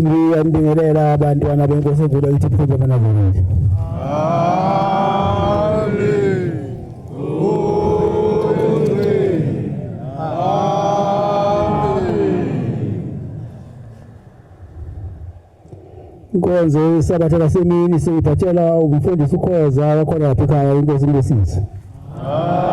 Ngiyanibingelela abantwana benkosi enkulu akithi Mfundisi wamaNazaretha. Amen. Inkonzo yesabatha lasemini siyiphathela umfundisi uKhoza wakhona lapha ekhaya inkosi imbusise. Amen.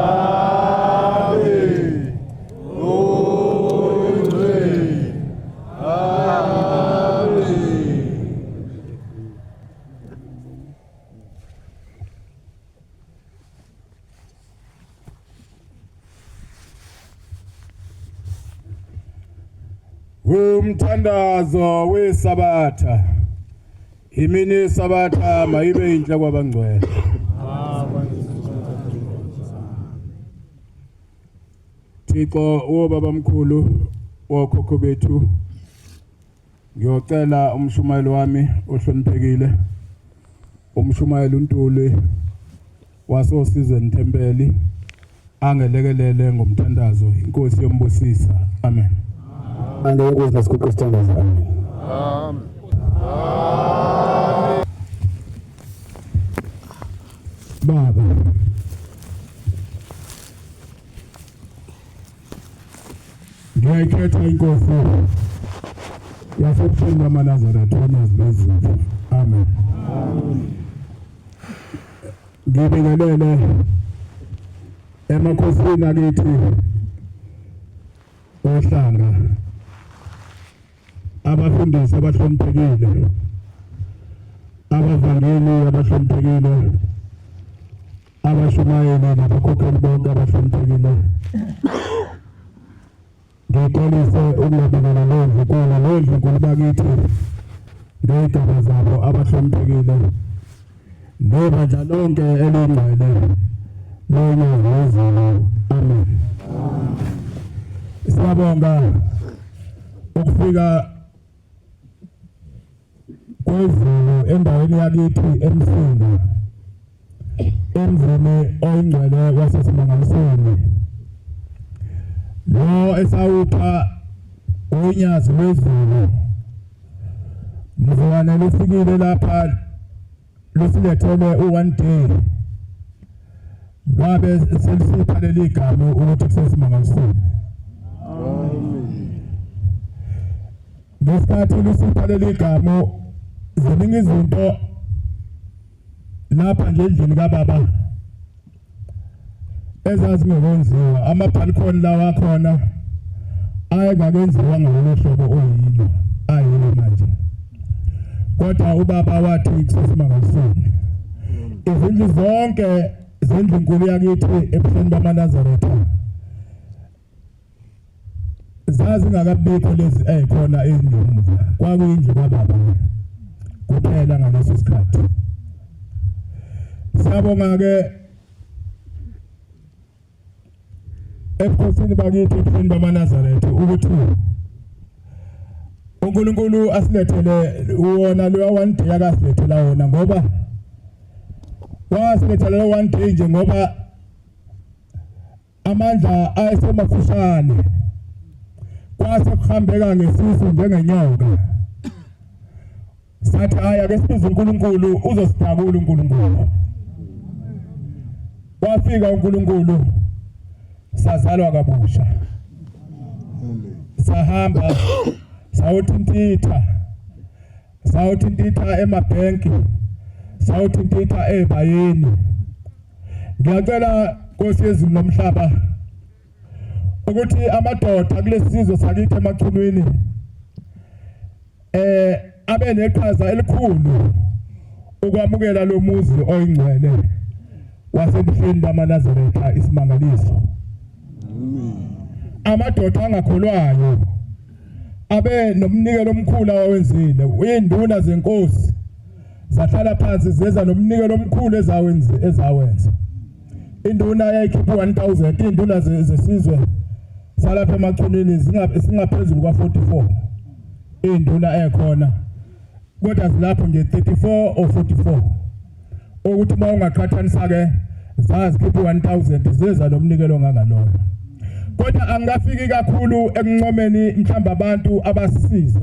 Umthandazo weSabatha. Imini yeSabatha mayibe inhle kwabangcwele. Thixo wobabamkhulu wokhokho bethu ngiyocela umshumayeli wami ohloniphekile umshumayeli uNtuli waseOsizweni Tempeli angelekelele ngomthandazo inkosi yombusisa amen. Ande inkosi masiguqe sithandaze amen. Amen. Baba Ngiyayikhetha inkosi yasebuhleni bamaNazaretha unyazi lwezulu. Amen. Ngibingelele emakhosini akithi ohlanga abafundisi abahloniphekile abavangeli abahloniphekile abashumayeli nabakhokheli bonke abahloniphekile ngixolise ukungabingeleli lendlunkulu nondlunkulu bakithi ngey'gaba zabo abahloniphekile nebandla lonke elingcwele lonyazi lwezulu amen siyabonga ukufika kwezulu endaweni yakithi eMsinga emzini oyingcwele waseSimangalisweni lo esawupha unyazi lwezulu mzukwane lufikile lapha lusilethele u-one day lwabe selisipha leli gama ukuthi kuseSimangalisweni Ngesikhathi lusipha leli gama ziningi izinto lapha nje endlini kababa ezazingekwenziwa amabhalkhoni lawa akhona ayengakenziwa ngalolu hlobo oyilo ayilo manje kodwa ubaba wathi kusesimangalisweni izindlu zonke zendlunkulu yakithi ebuhleni bamaNazaretha zazingakabikho lezi ezikhona ezingemuva kwakuyindlu kababa kuphela ngaleso sikhathi siyabonga ke ebukhosini bakithi ebuhleni bamaNazaretha ukuthi uNkulunkulu asilethele wona lo one day akasilethela wona ngoba wasilethela lo one day nje ngoba Amandla ayesemafushane kwase kuhambeka ngesisu njengenyoka. Sathi hayi ake sibize uNkulunkulu uzosidakula uNkulunkulu. Wafika uNkulunkulu sazalwa kabusha. Sahamba sawuthintitha sawuthintitha emabhenki sawuthintitha ebayeni Ngiyacela Nkosi yezulu nomhlaba ukuthi amadoda kulesizwe sakithi emaChunwini eh abe neqhaza elikhulu ukwamukela lo muzi oyingcwele wasebuhleni bamaNazaretha isimangaliso. Amadoda angakholwayo abe nomnikelo omkhulu awawenzile induna zenkosi zahlala phansi zeza nomnikelo omkhulu ezawenza ezawenza induna yayikhipha 1000 induna zesizwe salapha emachunini singaphezulu kwa-44 induna ekhona kodwa zilapho nje 34 or 44 ukuthi uma ungaqhathanisa ke zazikhipha 1000 zeza nomnikelo ngangaloyo kodwa angikafiki kakhulu ekuncomeni mhlawumbe abantu abasisiza.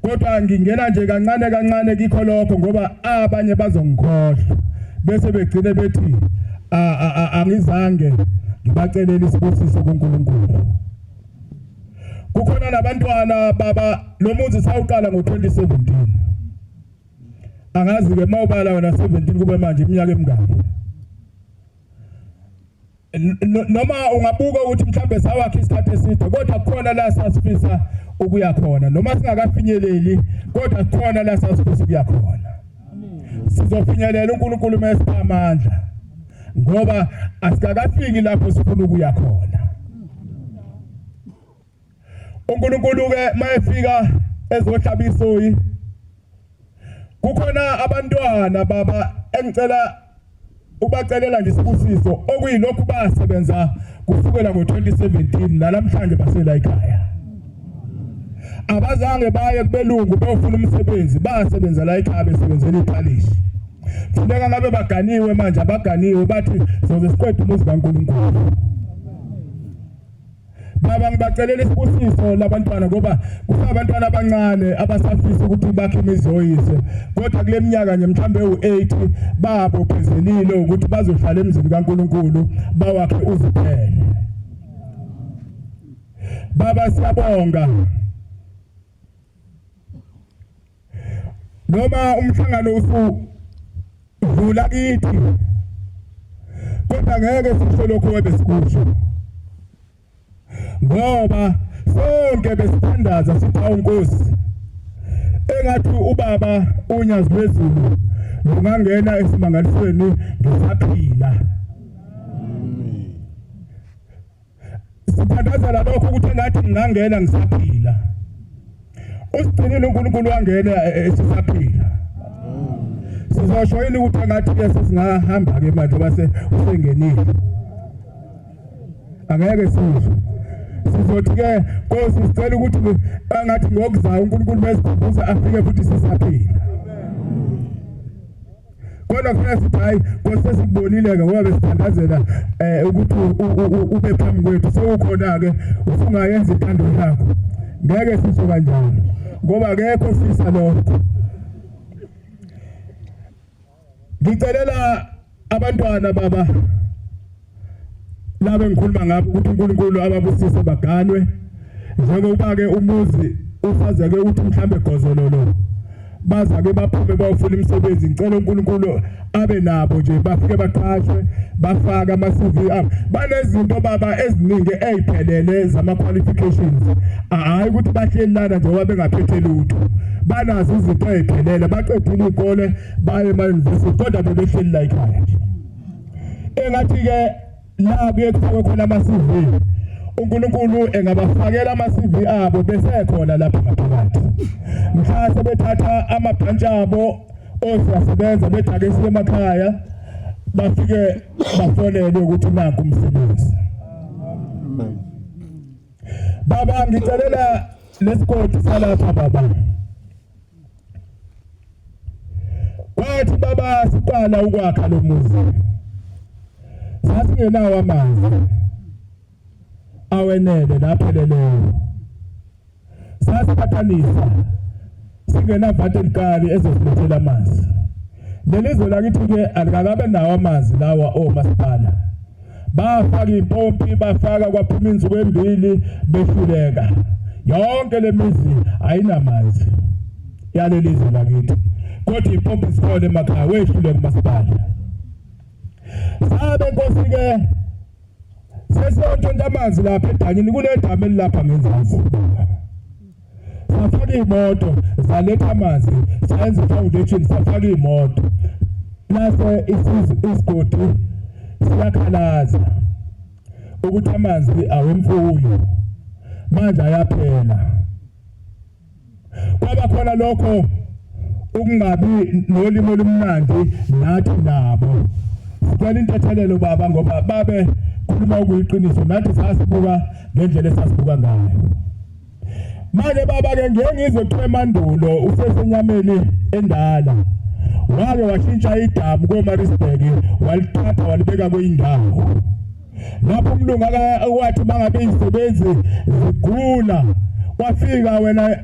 Kodwa ngingena nje kancane kancane kikho lokho ngoba abanye bazongikhohlwa bese begcine bethi angizange ngibacelele isibusiso kuNkulunkulu. Kukhona nabantwana baba lo muzi sawuqala ngo-2017. Angazi ke mawubala wena 17 kube manje iminyaka emingaki. Noma ungabuka ukuthi mhlambe sawakhe isikhathi eside kodwa kukhona la sasifisa ukuya khona noma singakafinyeleli kodwa kukhona la sasifisa ukuya khona. Sizofinyelela uNkulunkulu uma esipha amandla ngoba asikakafiki lapho sifuna ukuya khona. uNkulunkulu ke mayefika ezohlaba isoyi kukhona abantwana baba engicela ubacelela nje isibusiso okuyilokhu basebenza kusukela ngo-2017 nalamhlanje basela ekhaya. Abazange baye kubelungu beyofuna umsebenzi, basebenza la ekhaya besebenzela iphalishi. Funeka ngabe baganiwe manje, abaganiwe bathi soze siqede umuzi kaNkulunkulu. Baba ngibacelela isibusiso labantwana ngoba kusabantwana abancane abasafisa ukuthi bakhe imizi yoyise kodwa kule minyaka nje mhlawumbe ewu-80 babophezelile ukuthi bazohlala emzini kaNkulunkulu bawakhe uziphele. Baba siyabonga. Noma umhlangano usudlula kithi kodwa ngeke sisho lokho ebesikusho ngoba sonke besithandaza sithi awu Nkosi engathi ubaba uNyazi lwezulu lungangena esimangalisweni ngisaphila. Sithandazela lokho ukuthi engathi ngingangena ngisaphila. Usigcinile uNkulunkulu wangena esisaphila. Sizosho yini ukuthi engathi ke sesingahamba ke manje base usengenile. Angeke sisho. Sizothi ke Nkosi sicela ukuthi engathi ngokuzayo uNkulunkulu besikhumbuza afike futhi sisaphila. Kodwa kufanele sithi hayi Nkosi sesikubonile-ke ngoba besithandazela um ukuthi ube phambi kwethu sewukhona-ke usungayenza intando yakho. Ngeke sisho kanjalo ngoba akekho ofisa lokho. Ngicelela abantwana baba laba engikhuluma ngabo ukuthi uNkulunkulu ababusise baganwe njengoba-ke umuzi ufazeke ukuthi mhlambe gozololo baza-ke baphume bayofuna imisebenzi. Ngicela uNkulunkulu abe nabo nje bafike baqashwe bafake ama-CV abo. Banezinto baba eziningi ey'phelele zama-qualifications, hhayi ukuthi bahleli lana njengoba bengaphethe lutho. Banazo izinto ey'phelele, baqedile iy'kole baye ema-university kodwa bebehleli la ekhaya nje. Engathi-ke la kuye kufakwe khona ama-CV uNkulunkulu engabafakela ama-CV abo besekhona lapha ngaphakathi mhla sebethatha amabhantshi abo osiyasebenza bethi ake siye emakhaya bafike bafonelwe ukuthi nanku umsebenzi. Baba ngicelela lesigodi salapha baba. Kwathi baba siqala ukwakha lo muzi sasingenawo amanzi awenele lapheleleyo, sasiphathanisa singenavati elikali ezosilethela amanzi. Leli zwe lakithi-ke alikakabe nawo amanzi lawa omasipala. Bafaka impompi bafaka kwaphuma insuku embili behluleka. Yonke le mizi ayinamanzi yaleli zwe lakithi, kodwa impompi zikhona emakhaya, wehluleka umasipala. Sabe nkosi-ke sesiyontshontsha amanzi lapha edanyini kunedamu elilapha ngenzansi. Safaka iy'moto zaletha amanzi, sayenza i-foundation safaka iy'moto. Lase isigodi siyakhalaza ukuthi amanzi awemfuyo manje ayaphela. Kwaba khona lokho ukungabi nolimi olumnandi nathi nabo. Sicela intethelelo baba ngoba babe khuluma okuyiqiniso nathi sasibuka ngendlela esasibuka ngayo. Manje baba ke ngeke ngizwe kuthiwa emandulo usesenyameni endala wake washintsha idamu koMaritzburg walithatha walibeka kweyindawo lapho umlungu wathi mangabe izisebenzi zigula wafika wena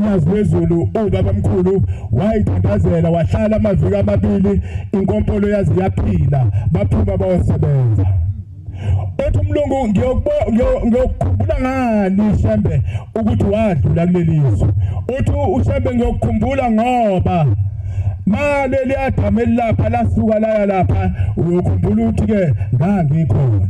Nyazi lwezulu ubaba mkhulu wayithandazela wahlala amaviki amabili inkompolo yazi yaphila baphuma bayosebenza. Uthi umlungu ngiyokukhumbula ngani Shembe ukuthi wadlula kuleli zwe. Uthi uShembe ngiyokukhumbula ngoba maleli adamu elilapha lasuka laya lapha uyokhumbula ukuthi ke ngangikhona.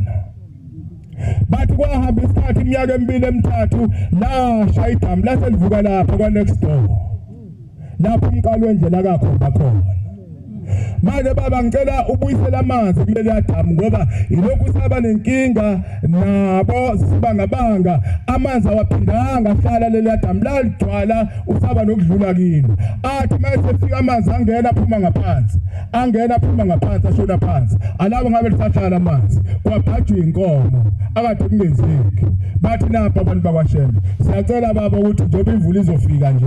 Bathi kwahamba isikhathi iminyaka emibili emithathu lasha idamu lase livuka lapha kwa next door. Lapho umqalo wendlela kakhomba khona. Manje baba ngicela ubuyisele amanzi kuleli damu ngoba ilokhu saba nenkinga nabo sibangabanga amanzi awaphindanga ahlala leli damu laligcwala usaba nokudlula kilo. Athi mayesefika amanzi angena aphuma ngaphansi. Angena aphuma ngaphansi ashona phansi. Alabo ngabe lisahlala amanzi. Kwabhajwa inkomo akade kungenzeki. Bathi napha abantu bakwaShembe siyacela baba ukuthi njengoba imvula izofika nje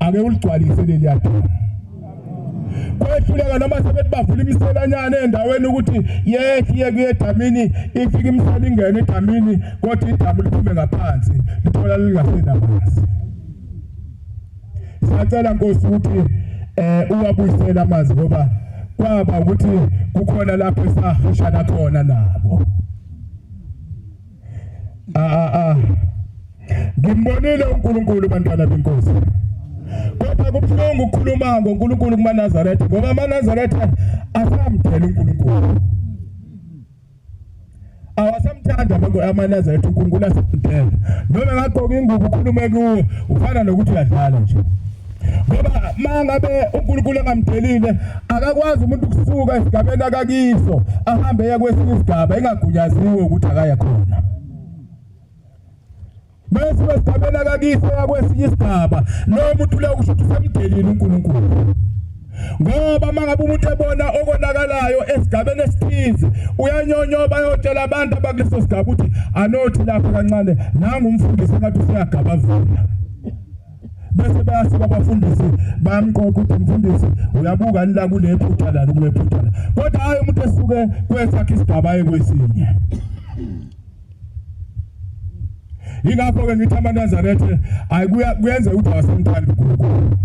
ake uligcwalise leli damu. Kwehluleka noma sebethi bavula imiselanyana endaweni ukuthi yehle iye kuye edamini ifike imisela ingene edamini kodwa idamu liphume ngaphansi lithola lingasenamanzi. Siyacela Nkosi ukuthi eh uwabuyisele amanzi ngoba kwaba ukuthi kukhona lapho esahishana khona nabo. Ah ah ah. Ngimbonile uNkulunkulu bantwana benkosi. Kodwa kubuhlungu ukukhuluma ngoNkulunkulu kumaNazaretha ngoba amaNazaretha asamdela uNkulunkulu. Awasamthanda amaNazaretha uNkulunkulu asamdela. Noma ngagqoka ingubo ukhulume kuwo ufana nokuthi uyadlala nje. Ngoba mangabe uNkulunkulu engamdelile akakwazi umuntu ukusuka esigabeni akakiso ahambe eya kwesinye isigaba engagunyaziwe ukuthi akaye khona. Mase esigabeni akakiso eya kwesinye isigaba lowo muntu leyo kusho ukuthi usemdelile uNkulunkulu. Ngoba mangabe umuntu ebona okonakalayo esigabeni esithize uyanyonyoba ayotshela abantu abakuleso sigaba ukuthi anothi lapha kancane nangu umfundisi engathi useyagabavula. Bese bayasuka abafundisi bayamqoqa ukuthi mfundisi uyabuka ni la kule phutha la kule phutha la. Kodwa hayi umuntu esuke kwesakhe isigaba aye kwesinye. Yingakho ke ngithi amaNazaretha hayi kuyenzeka ukuthi awasamthandi uNkulunkulu.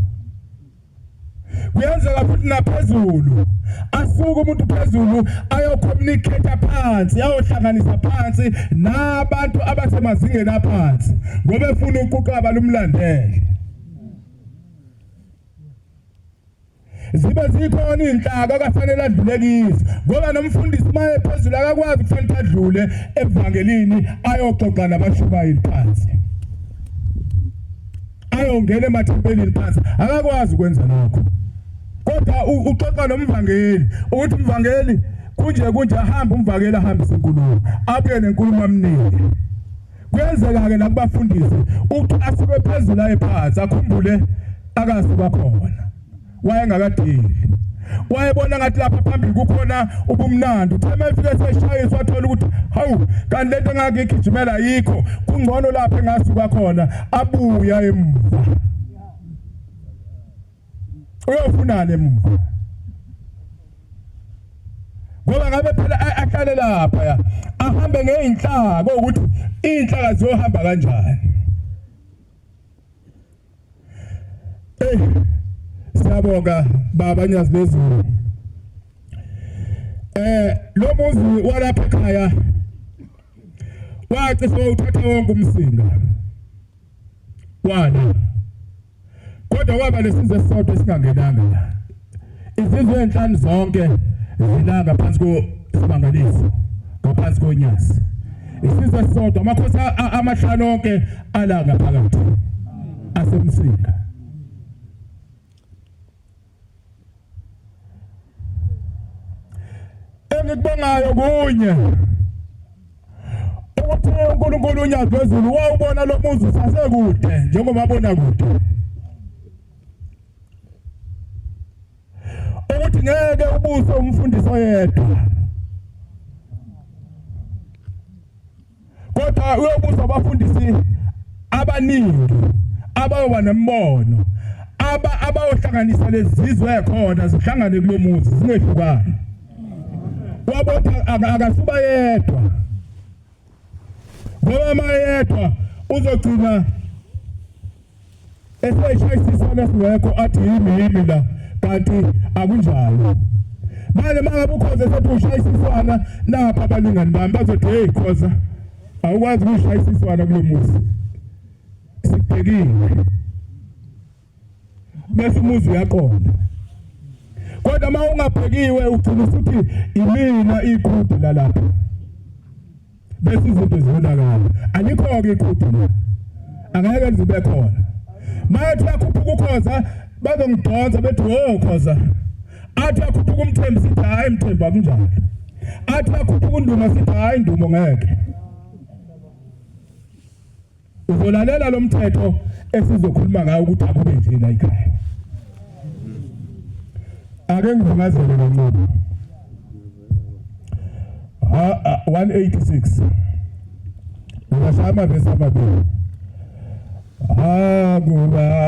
Kuyenzeka futhi naphezulu asuke umuntu phezulu ayocommunicate phansi ayohlanganisa phansi nabantu abasemazingeni aphansi ngoba efuna uquqaba lumlandele. Zibe zikhona izinhlaka akafanele adlule kizo ngoba nomfundisi uma ephezulu akakwazi kufanele adlule evangelini ayoxoxa nabashumayeli phansi ayongena emathempelini phansi akakwazi ukwenza lokho kodwa uxoxa nomvangeli ukuthi umvangeli kunje kunje ahambe umvangeli ahambise inkulumo abuye nenkulumo amnike kuyenzeka-ke nakubafundisi ukuthi asuke phezulu aye phansi akhumbule akasuka khona wayengakadeli wayebona ngathi lapha phambili kukhona ubumnandi uthe uma efike seshayiswa wathola ukuthi hawu kanti lento engangigijimela ayikho kungcono lapha engasuka khona abuya emuva uyofunani emuva ngoba ngabe phela ahlale lapha ya ahambe ngeyinhlaka ukuthi inhlaka ziyohamba kanjani. Hey, siyabonga baba Nyazi lezulu. Lo muzi walapha ekhaya wacishe uthatha wonke umsinga wala kodwa kwaba lesizwe esisodwa esingangenanga la. Izizwe ezinhlanu zonke zila ngaphansi kosimangaliso ngaphansi konyazi. Isizwe esisodwa amakhosi amahlanu onke ala ngaphakathi asemsinga. Engikubongayo kunye ukuthi uNkulunkulu uNyazi lwezulu wawubona lo muzi usasekude njengoba abona kude ukuthi ngeke ubuse umfundisi oyedwa kodwa uyobuza abafundisi abaningi abayoba nembono aba abayohlanganisa lezizwe ekhona zihlangane kulomuzi zingehlukani wabotha akasuba yedwa ngoba mayedwa uzogcina. Eseshayisisana singekho athi yimi yimi la kanti akunjalo. Manje mangabe ukhoza sethi ushayisiswana napha abalingani bami bazothi hey khoza awukwazi ukushayisiswana kulo muzi. Sibhekile. Bese umuzi uyaqonda. Kodwa uma ungabhekiwe ugcina usuthi imina iqhude lalapha. Bese izinto ziyonakala. Alikho-ke iqhude la. Angeke lizibe khona. Mathi bakhuphuka ukhoza bazongidonsa bethi wo khoza. Athi bakhuphuka umthembu sithi hayi mthembu akunjalo. Athi bakhuphuka unduma sithi hayi ndumo ngeke. Uzolalela lo mthetho esizokhuluma ngawo ukuthi akube nje la ekhaya. Ake ngivungazele kancane. Ha 186. Ngashaya amavesi amabili. Akubatshaza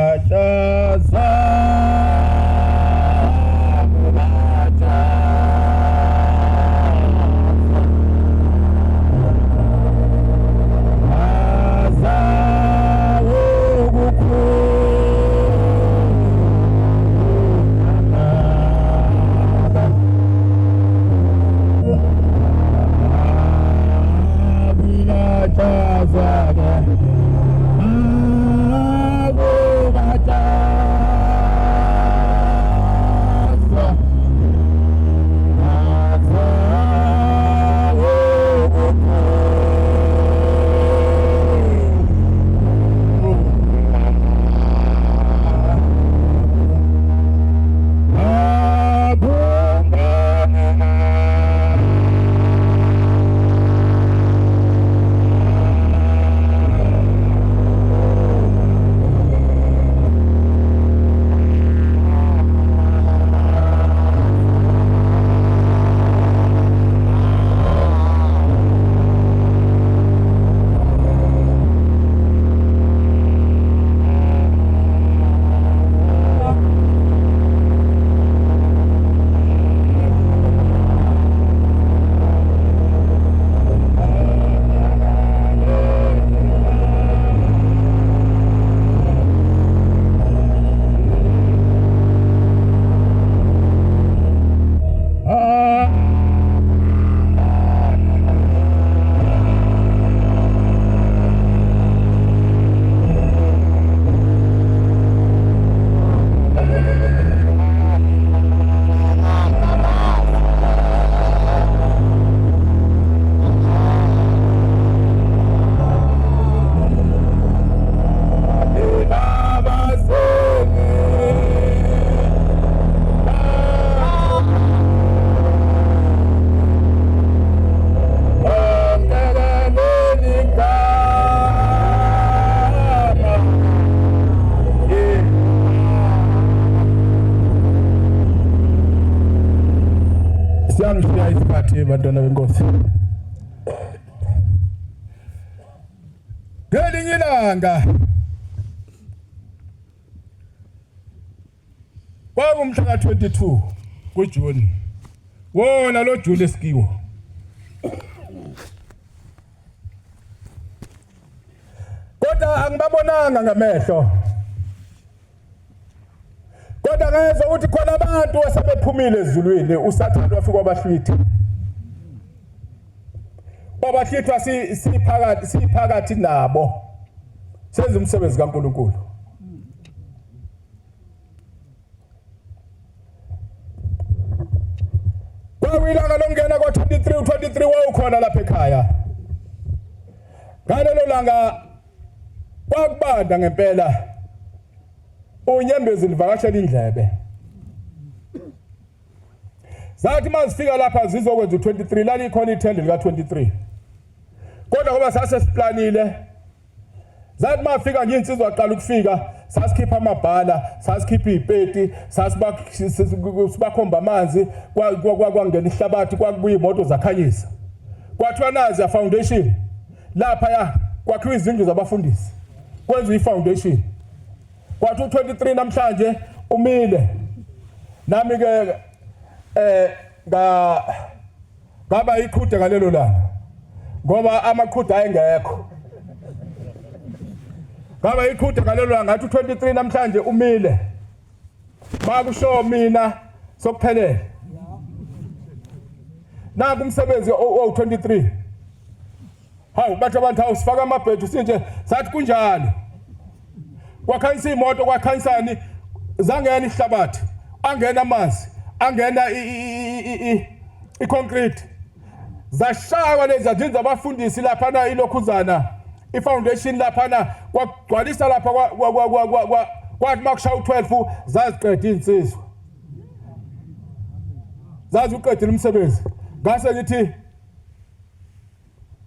Siyangishiya isikhathi bantwana benkosi. Ngelinye ilanga kwakumhla ka-22 kuJuni wona lo Juni esikiwo kodwa angibabonanga ngamehlo kodwa ngezwa ukuthi khona abantu asebephumile ezulwini usathane wafika wabahlwitha wabahlwithwa siphakathi siphakathi nabo senza umsebenzi kaNkuluNkulu Kwakuyilanga lokungena kwa-23 u-23 wawukhona lapha ekhaya ngalelo langa kwakubanda ngempela unyembezi livakashela indlebe zathi mazifika lapha zizokwenza u-23 lalikhona ithende lika-23 kodwa ngoba sase siplanile zathi mafika nje insizwa aqala ukufika sasikhipha amabhala sasikhipha izipeti sasibakhomba amanzi kwangena ihlabathi kwakubuya imoto zakhanyisa kwathiwa nazi ya foundation lapha ya kwakhiwa izindlu zabafundisi kwenziwa i-foundation kwathi u-23 namhlanje umile nami ke eh nga ngaba iqhude ngalelo langa ngoba amaqhude ayengekho. Ngaba iqhude ngalelo langa ngathi u23 namhlanje umile. Bakusho mina sokuphelele. Naku umsebenzi owu23. Hawu bathi abantu hawu sifaka amabhedu sinje sathi kunjalo. Kwakhanyisa imoto kwakhanyisani zangena ihlabathi angena amanzi angena i-concrete zashawa lezi zazinza abafundisi laphana ilokhuzana i-foundation laphana kwagcwalisa lapha kwathi makushaya u-12 zaziqeda iy'nsizwa zazi uqedile umsebenzi ngase ngithi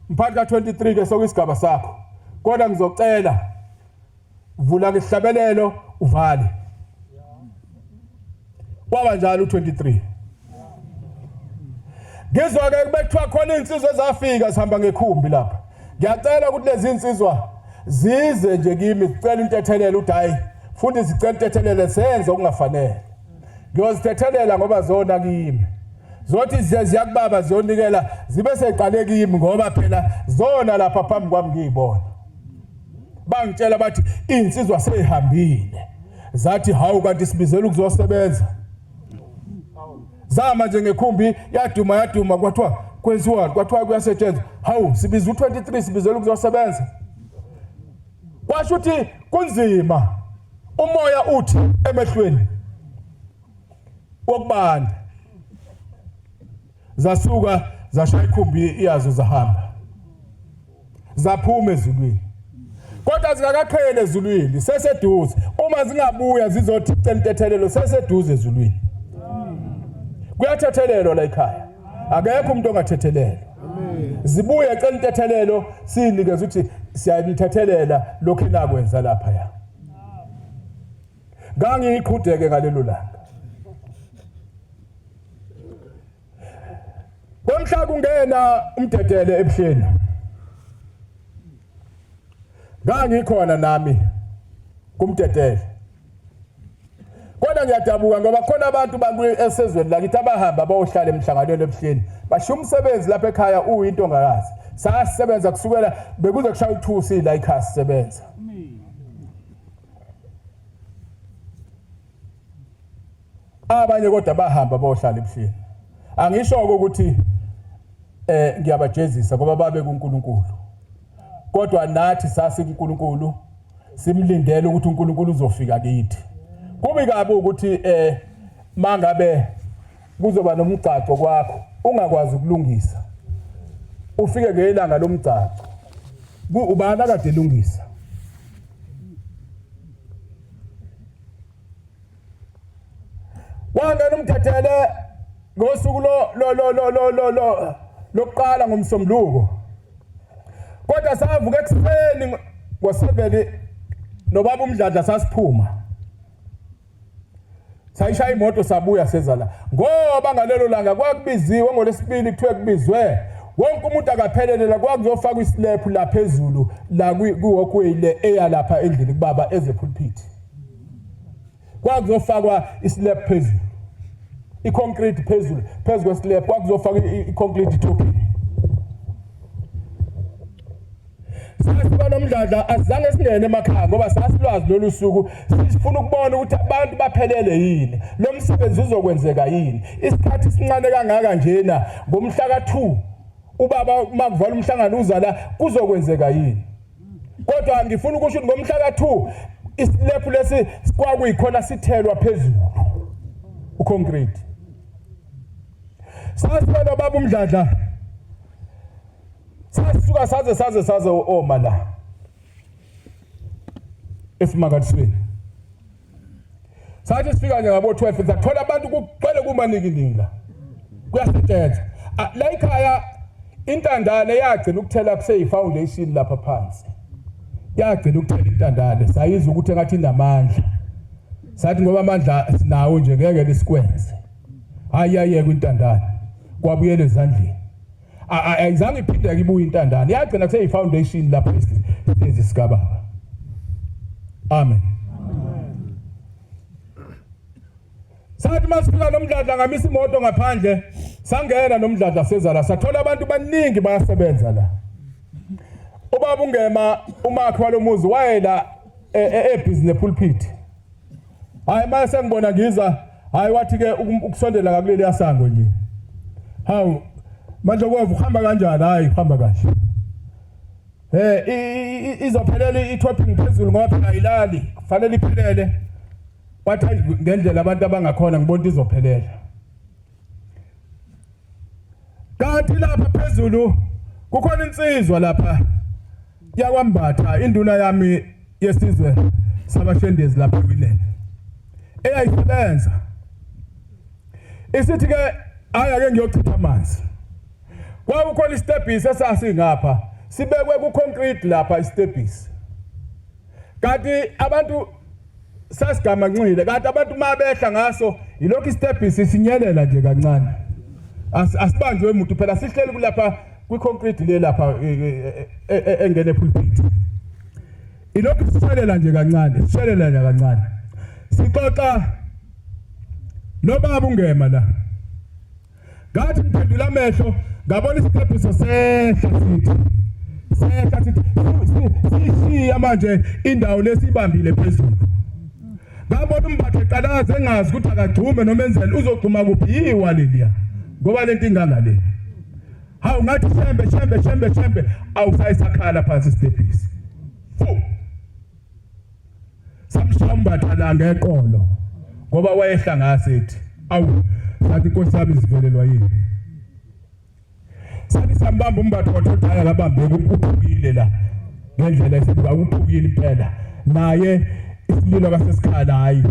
mphathi ka-23 ke sokuyisigaba sakho kodwa ngizocela vula ngesihlabelelo uvale kwaba njalo u23 ngizwa ke kubethiwa khona insizwa ezafika sihamba ngekhumbi lapha ngiyacela ukuthi lezi insizwa zize nje kimi zicela intethelelo uthi hayi futhi zicela intethelelo senze okungafanele ngiyozithethelela ngoba zona kimi zothi ziyakubaba ziyonikela zibe seqale kimi ngoba phela zona lapha phambi kwami ngiyibona bangitshela bathi insizwa seyihambile zathi hawu kanti sibizela ukuzosebenza zama nje ngekhumbi yaduma yaduma kwathiwa kwenziwani kwathiwa kuyasetshenzwa hawu sibiza u-23 sibizela ukuzosebenza kwasho ukuthi kunzima umoya uthi emehlweni wokubanda zasuka zashaya ikhumbi yazo zahamba zaphuma ezulwini kodwa zingakaqheli ezulwini seseduze uma zingabuya zizothi cela intethelelo seseduze ezulwini kuyathethelelwa la ekhaya akekho umuntu ongathethelelwa zibuye cela intethelelo siyinikeze ukuthi siyanithethelela lokhu enakwenza lapha ya ngangiyiqhudeke ngalelo langa Kwamhla kungena umdedele ebuhleni. Ngangikhona nami kumdedele. Kodwa ngiyadabuka ngoba khona abantu esezweni lakithi abahamba bayohlala emhlanganweni ebuhleni. Bashiya umsebenzi lapha ekhaya uyinto ongakazi. Sasebenza kusukela bekuze kushaya uthusi la ekhaya sisebenza. Abanye kodwa bahamba bayohlala ebuhleni. Angisho ukuthi eh ngiyabajezisa ngoba babe kuNkulunkulu. Kodwa nathi sasi kuNkulunkulu simlindele ukuthi uNkulunkulu uzofika kithi. Kubi kabi ukuthi eh mangabe kuzoba nomgcagco kwakho ungakwazi ukulungisa. Ufike ngelanga lomgcagco. Ubani akade elungisa? Wangena umthethele ngosuku lo lo lo lo lo lo lo lokuqala ngomsombuluko. Kodwa savuka ekuseni ngo-7 nobaba uMdladla sasiphuma. Sayishaya imoto sabuya seza la. Ngoba ngalelo langa kwakubiziwe ngolesibili kuthiwe kubizwe wonke umuntu akaphelele la kwakuzofakwa islab la phezulu la kwi-walkway le eya lapha endlini kubaba eze pulpit. Kwakuzofakwa islab phezulu, i-concrete phezulu, phezu kweslab kwakuzofakwa i-concrete topping. Sasuka nomdladla asizange singene emakhaya ngoba sasilwazi lolu suku sifuna ukubona ukuthi abantu baphelele yini, lo msebenzi uzokwenzeka yini. Isikhathi sincane kangaka njena ngomhla ka-2 ubaba uma kuvala umhlangano uza la kuzokwenzeka yini. Kodwa ngifuna ukusho ukuthi ngomhla ka-2 isilephu lesi kwakuyikhona sithelwa phezulu uconcrete. Sasibona baba uMdladla sasuka saze saze saze oma la esimangalisweni. Sathi sifika nje ngabo 12 sathola abantu kugcwele kumanikiningi la. Kuyasetshenzwa. Ah, la ekhaya intandane yagcina ukuthela kuseyi foundation lapha phansi. Yagcina ukuthela intandane sayizwa ukuthi engathi inamandla. Sathi ngoba amandla sinawo nje ngeke lisikwenze. Hayi yayeka intandane. Kwabuyela ezandleni. Ayizange iphinde ibuye intandane. Yagcina kuseyi foundation lapha isitezi sikababa. Amen. Sathi masifika nomdladla ngamisa imoto ngaphandle sangena nomdladla seza la sathola abantu baningi bayasebenza la. Ubaba ungema umakhi walomuzi wayela ebhizi nepulpit. Hayi mase sengibona ngiza, hayi wathi ke ukusondela ngakuleli yasango nje. Hawu manje kwevu uhamba kanjani? Hayi uhamba kahle. Eh izophelela i-topping phezulu ngoba phela ayilali, kufanele iphelele. Wathi ngendlela abantu abangakhona ngibona izophelela. Kanti lapha phezulu kukhona insizwa lapha yakwambatha induna yami yesizwe sabashendezi lapha eWinene eyayisebenza isithi ke hayi ake ngiyochitha amanzi. Kwakukhona isitebhisi esasingapha sibekwe ku-concrete lapha isitebhisi, kanti abantu sasigamanxile, kanti abantu uma behla ngaso yilokhu isitebhisi sinyelela nje kancane, asibanjwe muntu phela, sihleli kulapha kwi-concrete le lapha engene epulpit, ilokhu sishelela nje kancane, sishelela nje kancane, sixoxa nobaba ungema la. Ngathi ngiphendula amehlo ngabona isitebhiso sehla sithi sehla sithi sishiya manje indawo lesibambile phezulu. Ngabona umphathe eqalaza engazi ukuthi akagxume noma enzeni, uzogxuma kuphi yiwa leliya ngoba lento inganga le. Hawu ngathi shembe shembe shembe shembe awusayisakhala phansi isitebhisi. Fu. Samshaya umbatha la ngeqolo ngoba wayehla ngasethi. Awu sathi inkosi yami sivelelwa yini? Sathi sambamba umbatha wathi udala kabambeki uphukile la ngendlela esibuka uphukile impela naye isililo kasesikhala hayi.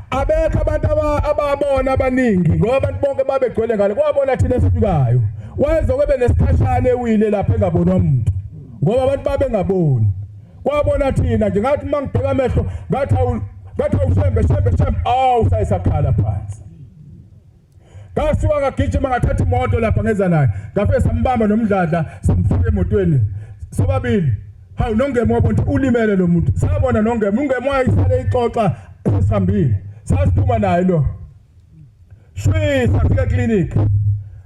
Abekho abantu ababona abaningi ngoba abantu bonke babegcwele ngale kwabona thina esifikayo. Wayezoke benesikhashana ewile lapha engabonwa umuntu ngoba abantu babengaboni. Kwabona thina nje ngathi uma ngibheka amehlo ngathi awu ngathi awushembe shembe shembe awu sayisakhala phansi. Ngasuka ngagijima ngathatha imoto lapha ngeza naye. Ngafike sambamba nomdladla samfaka emotweni sobabili. Hawu nongemo wabona ukuthi ulimele lo muntu. Sabona nongemo, ungemo wayisale ixoxa sesihambile. Sasiphuma naye lo. Shwi safika clinic.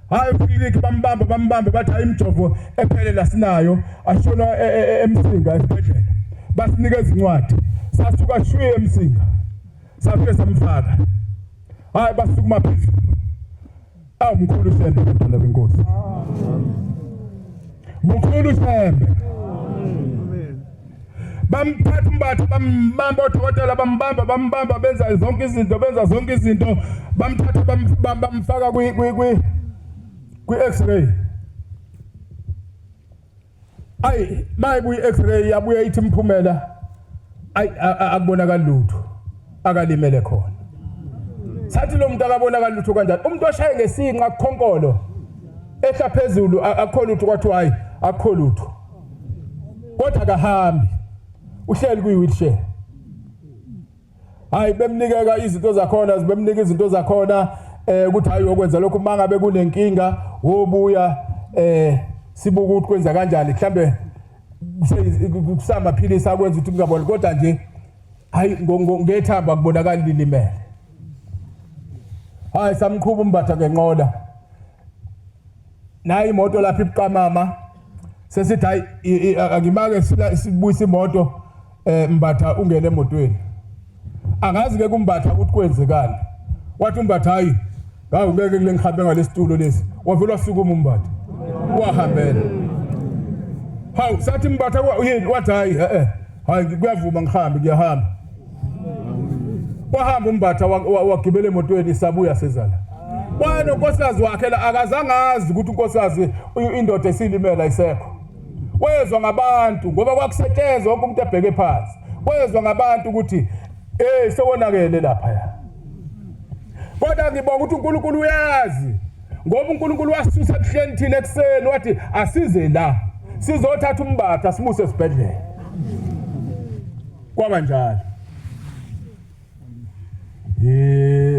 Hayi clinic bambamba bambamba bathi hayi imijovo ephelele asinayo ashona e, e, e, eMsinga esibhedlela. Basinikeza incwadi. Sasuka shwi eMsinga. Safike samfaka. Hayi basukuma phezulu. Awu mkhulu Shembe bantwana benkosi. Mkhulu Shembe. Bamphatha umbatha bambamba odokotela bambamba bambamba benza zonke izinto benza zonke izinto bamthatha bamfaka kwi kwi kwi kwi x-ray. Ayi mayibuya i-x-ray yabuya ithi imphumela ayi akubonakali lutho akalimele khona. Sathi lo muntu akabonakali lutho kanjani? Umuntu oshaye ngesinqa kukhonkolo ehla phezulu akukho lutho kwathiwa hayi akukho lutho. Kodwa akahambi. Uhleli kwi-wheelchair. Hayi bemnikeka izinto zakhona bemnika izinto zakhona eh ukuthi hayi uyokwenza lokhu mangabe kunenkinga wobuya eh sibuka ukuthi kwenza kanjani mhlambe kusamaphilisi akwenza ukuthi kungaboni kodwa nje hayi ngethamba kubonakala lilimele. Hayi samqhuba umbatha ngenqola. Nayi imoto lapha ibuqamama sesithi hayi angimake sibuyise imoto eh Mbatha ungene emotweni. Angazi ke kuMbatha ukuthi kwenzekani. Wathi uMbatha hayi hawu ngeke kule ngihambe ngalesitulo lesi. Wavela wasukuma uMbatha. Wahambela. Hawu sathi Mbatha yini wathi hayi eh eh hayi kuyavuma ngihambe ngiyahamba. Wahamba uMbatha wagibela emotweni sabuya sezala. Wayenonkosikazi wakhe la akazange azi ukuthi unkosikazi indoda esilimela isekho. Wezwa ngabantu ngoba kwakusetshenzwa wonke umuntu ebheke phansi. Wezwa ngabantu ukuthi eh sekonakele lapha ya. Kodwa ngibonga ukuthi uNkulunkulu uyazi ngoba uNkulunkulu wasisusa ebuhleni thina ekuseni wathi asize la sizothatha umbatha simuse esibhedlela. Kwaba njalo. Izithelo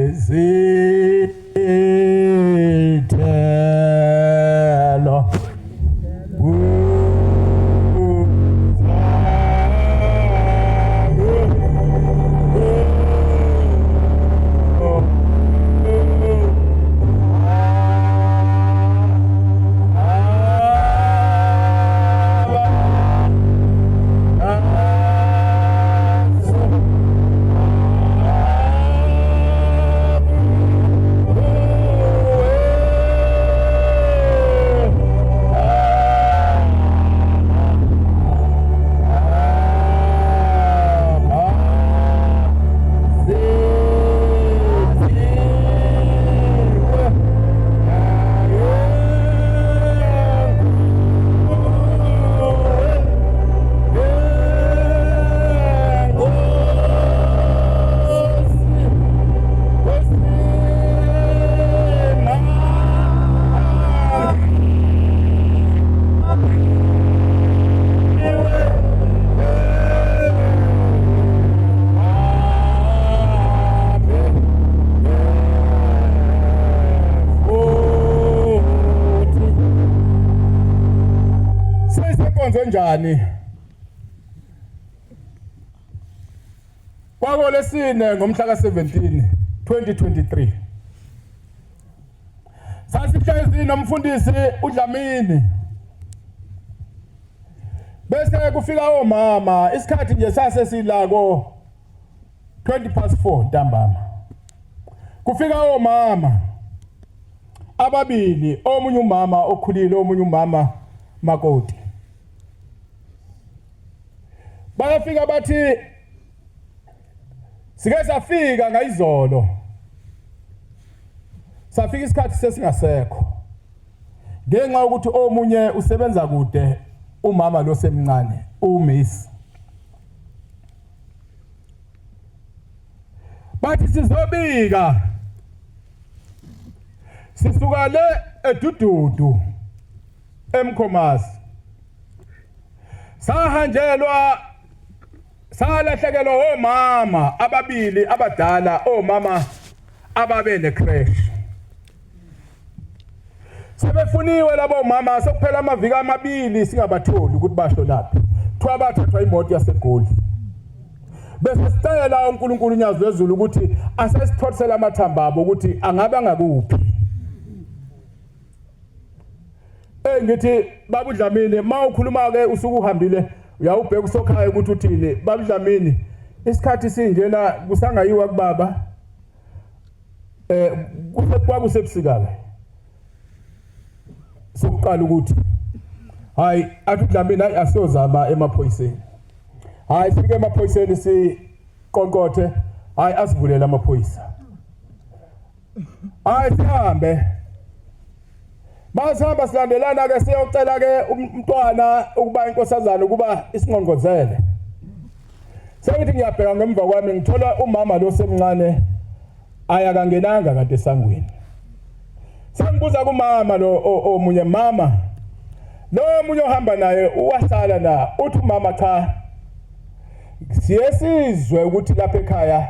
Kwenzenjani? Kwakolesine ngomhla ka-17 2023 sasihlezi nomfundisi uDlamini bese kufika omama isikhathi nje sase silako 20 past 4 ntambama kufika omama ababili omunye umama okhulile omunye umama makoti bayafika bathi sike safika ngayizolo safika isikhathi sesingasekho ngenxa yokuthi omunye usebenza kude umama lo semncane umiss bathi sizobika sisuka le edududu emkhomasi sahanjelwa salahlekelwa omama ababili abadala omama ababe necrash sebefuniwe labo mama sekuphela amaviki amabili singabatholi ukuthi basho laphi kuthiwa bathathwa imoto yaseGoli bese sicela uNkulunkulu unyazi lwezulu ukuthi asesitholisele amathamba abo ukuthi angabe angakuphi Eh ngithi baba uDlamini mawukhuluma ke usuke uhambile uyawubheka usokhaya ukuthi uthini baba uDlamini isikhathi sinjena kusangayiwa kubaba eh kwakusebusika ke sokuqala ukuthi hayi athi uDlamini hayi asiyozama emaphoyiseni hayi sifike emaphoyiseni siqonqothe hayi asivulele amaphoyisa hayi sihambe masihamba silandelana ke siyocela ke umntwana ukuba inkosazana ukuba isingqongqozele sengithi ngiyabheka ngemva kwami ngithola umama lo semncane ayakangenanga kade esangweni sengibuza kumama lo omunye mama lo omunye ohamba naye uwasala na uthi umama cha siye sizwe ukuthi lapha ekhaya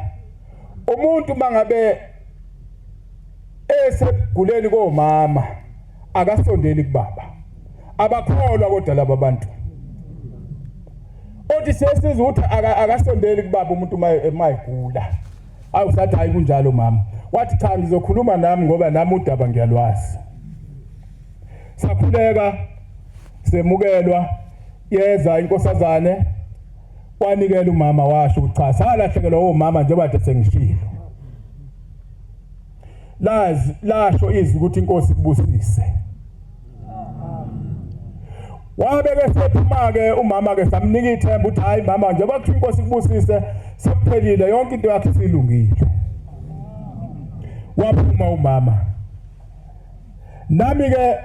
umuntu mangabe eseguleni komama akasondeli kubaba abakholwa kodwa laba bantu othi siyesiza ukuthi akasondeli kubaba umuntu uma egula awu sathi hayi kunjalo mama wathi cha ngizokhuluma nami ngoba nami udaba ngiyalwazi sakhuleka semukelwa yeza inkosazane wanikela umama washo ukuthi cha salahlekelwa omama njengoba kade sengishilo lazi lasho izwi ukuthi inkosi ikubusise wabe ke sephuma ke umama ke samnika ithemba ukuthi hayi mama njengoba kuthiwa inkosi ikubusise sekuphelile yonke into yakhe isilungile waphuma umama nami ke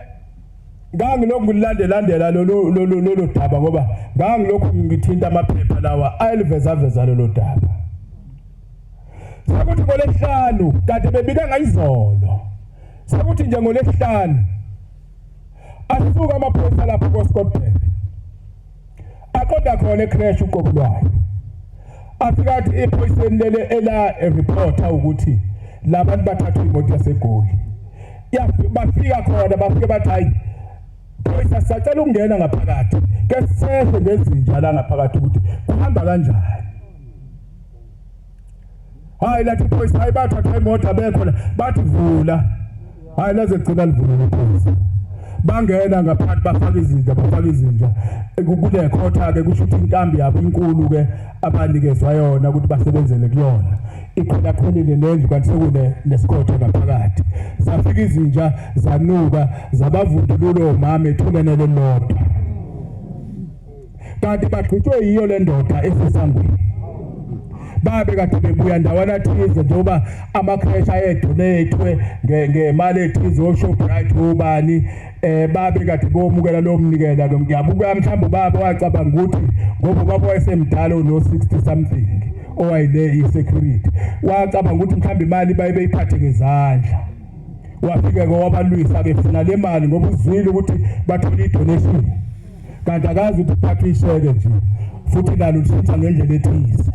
ngangilokhu ngilandelandela lolu lolu lolu daba ngoba ngangilokhu ngithinta amaphepha lawa ayeliveza lolu daba sekuthi ngolesihlanu kade bebika ngayizolo sekuthi nje ngolesihlanu asuka amaphoyisa lapho koScottburgh aqonda khona ecrash uqobo lwayo afika athi ephoyiseni lele ela reporter ukuthi labantu bathathwa imoto yaseGoli bafika khona bafike bathi hayi phoyisa sisacela ukungena ngaphakathi ke siseshe ngezinja la ngaphakathi ukuthi kuhamba kanjani hayi lathi iphoyisa hayi bathathwa imoto abekho la bathi vula hayi laze gcina livulile iphoyisa bangena ngaphakathi bafaka izinja bafaka izinja kule khotha ke kusho ukuthi inkambi yabo inkulu ke abanikezwa yona ukuthi basebenzele kuyona ikhwelakhwelile nendlu kanti sekune nesikhotha ngaphakathi zafika izinja zanuka zabavundulula omama ethuneni lelodwa kanti bagqitshwe yiyo le ndoda esesangweni babe kade bebuya ndawana thize njengoba ama-crash ayedonethwe ngemali ethize oshoprite obani eh babe kade bomukela lo mnikela ke ngiyabuka mhlawumbe ubaba wacabanga ukuthi ngoba ubaba wayesemdala uno 60 something owayile i-security wacabanga ukuthi mhlawumbe imali baye beyiphathe ngezandla wafike ke wabalwisa ke funa le mali ngoba uzwile ukuthi bathole i-donation kanti akazi ukuthi uphathwa isheke nje futhi nalo lishintsha ngendlela ethize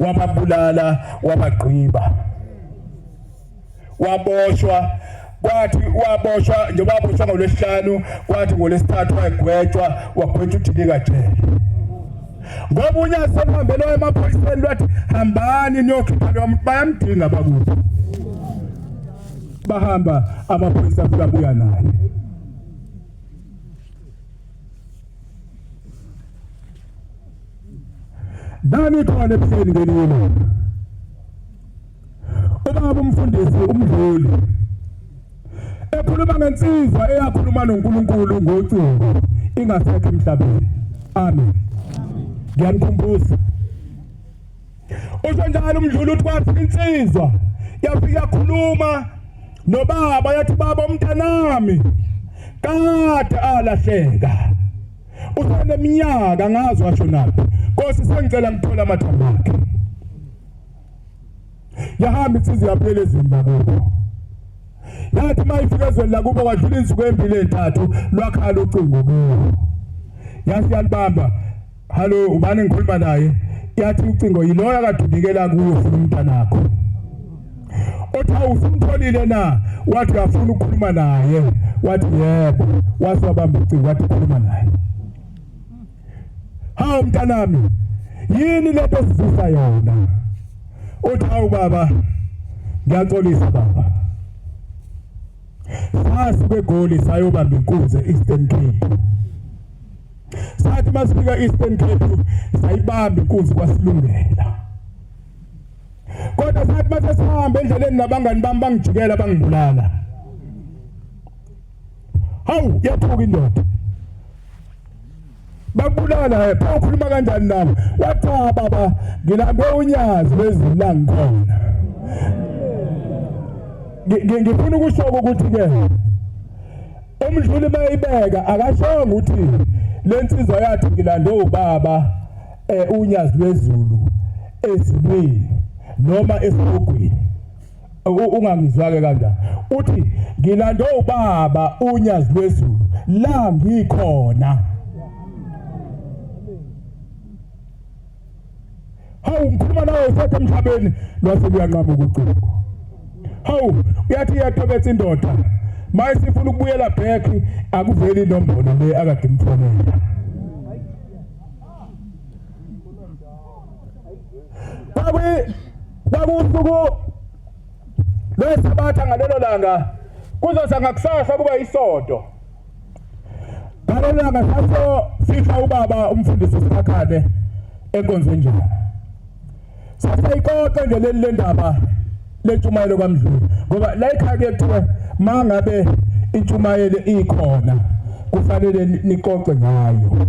wababulala wabagqiba waboshwa Kwathi waboshwa njengoba waboshwa ngolwesihlanu, kwathi ngolwesithathu wagwetshwa, wagwetshwa udilika jele. Ngoba uNyazi seluhambele emaphoyiseni lwathi hambani niyokhipha loya muntu, bayamdinga bakubo. Bahamba amaphoyisa afika abuya naye. Nami khona ebuhleni ngelinye ilanga. Ubaba umfundisi uMdluli ekhuluma ngensizwa eyakhuluma noNkulunkulu ngocingo ingasekho emhlabeni. Amen. Ngiyanikhumbuza. Usho njalo uMdluli uthi kwafika insizwa yafika yakhuluma nobaba yathi baba umntanami kade alahleka useneminyaka ngazi washonaphi Nkosi sengicela ngithola amathambo akhe. Yahamba insizwa yaphela ezweni lakubo. Yathi uma ifika ezweni lakubo kwadlula insuku embili ezintathu lwakhala ucingo kuyo. Yathi yalibamba, halo ubani engikhuluma naye? Yathi ucingo yiloyo akade unikela kuyo ufuna umntanakho. Othi hawu usumtholile na? Wathi uyafuna ukukhuluma naye. Wathi yebo. Wase wabamba ucingo wathi khuluma naye. Hawu mntanami, yini lento osizisa yona? Uthi hawu baba, ngiyaxolisa baba. Sasuke eGoli sayobamba inkunzi e-Eastern Cape. Sathi masifika e-Eastern Cape sayibamba inkunzi kwasilungela. Kodwa sathi mase sihamba endleleni nabangani bami bangijikela bangibulala. Hawu yathuka indoda. Bakubulala pho ukhuluma kanjani nami? Wathi cha baba ngilambe unyazi lwezulu la ngikhona. Ngifuna ukusho ukuthi ke umdluli mayibeka akashongo ukuthi lensizwa yathi ngilande ubaba eh unyazi lwezulu ezulwini noma esihogweni. Ungangizwa-ke kanjani uthi ngilande ubaba unyazi lwezulu la ngikhona. Hawu ngikhuluma nawe usethe emhlabeni lwase luyanqamuka ucingo. Hawu uyathi iyatobetha indoda maye sifuna ukubuyela back akuveli inombolo le akade imfonela. Kwakuwusuku lweSabatha ngalelo langa, kuzoza ngakusasa kuba isonto. Ngalelo langa sasofihla ubaba umfundisi uSikhakhane enkonzweni njalo. Sasayixoxa nje leli lendaba lentshumayelo kaMdluli ngoba la ekhaya kuye kuthiwe mangabe intshumayelo ikhona kufanele nixoxe ngayo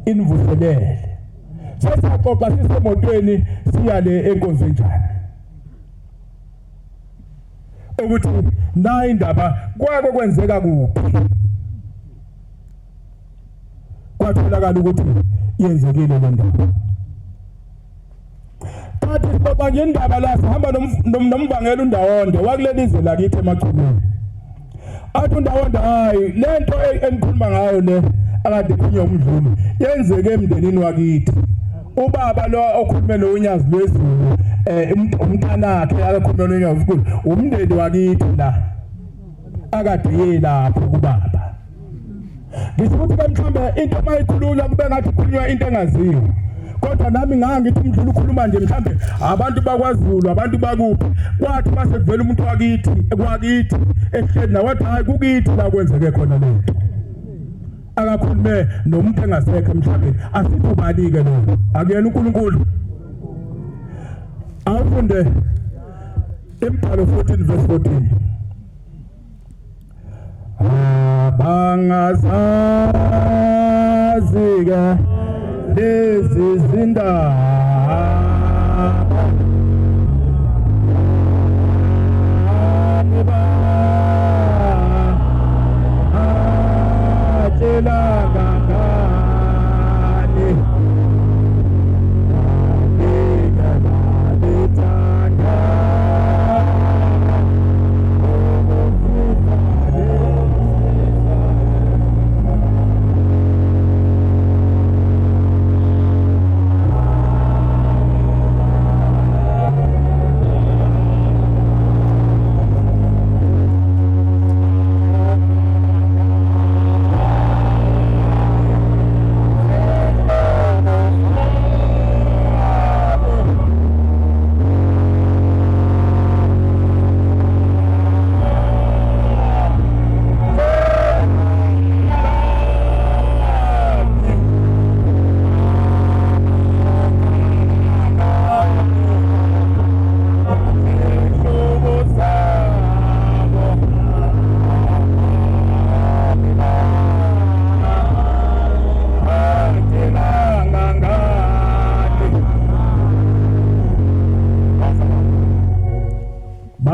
inivuselele. Sesaxoxa sisemotweni siya le enkonzweni njani ukuthi nayi indaba kwake kwenzeka kuphi, kwatholakala ukuthi yenzekile le ndaba. Kathi sixoxa nje indaba la sihamba nomvangeli uNdawonde wakuleli zwe lakithi eMachumeni. Athi uNdawonde hayi lento enikhuluma ngayo le akade ikhulunywa umdluli yenzeke emndenini wakithi. Ubaba lo okhulume nonyazi lwezulu eh umntanakhe akakhulume nonyazi lwezulu umndeni wakithi la akade yelapho kubaba. Ngisho ukuthi ke mhlawumbe into uma ikhulunywa kube ngathi kukhulunywa into engaziwa. Kodwa nami ngangithi umdlulu ukhuluma nje mhlawumbe abantu bakwaZulu abantu bakuphi kwathi mase kuvela umuntu wakithi kwakithi ehleli nawe wathi hayi kukithi la kwenzeke khona lento. Akakhulume nomuntu engasekho emhlabeni asithi ubani-ke loyo akuyena uNkulunkulu. Awufunde imibhalo 14 verse 14. Abangazazi-ke lezi zindaba atshela kangani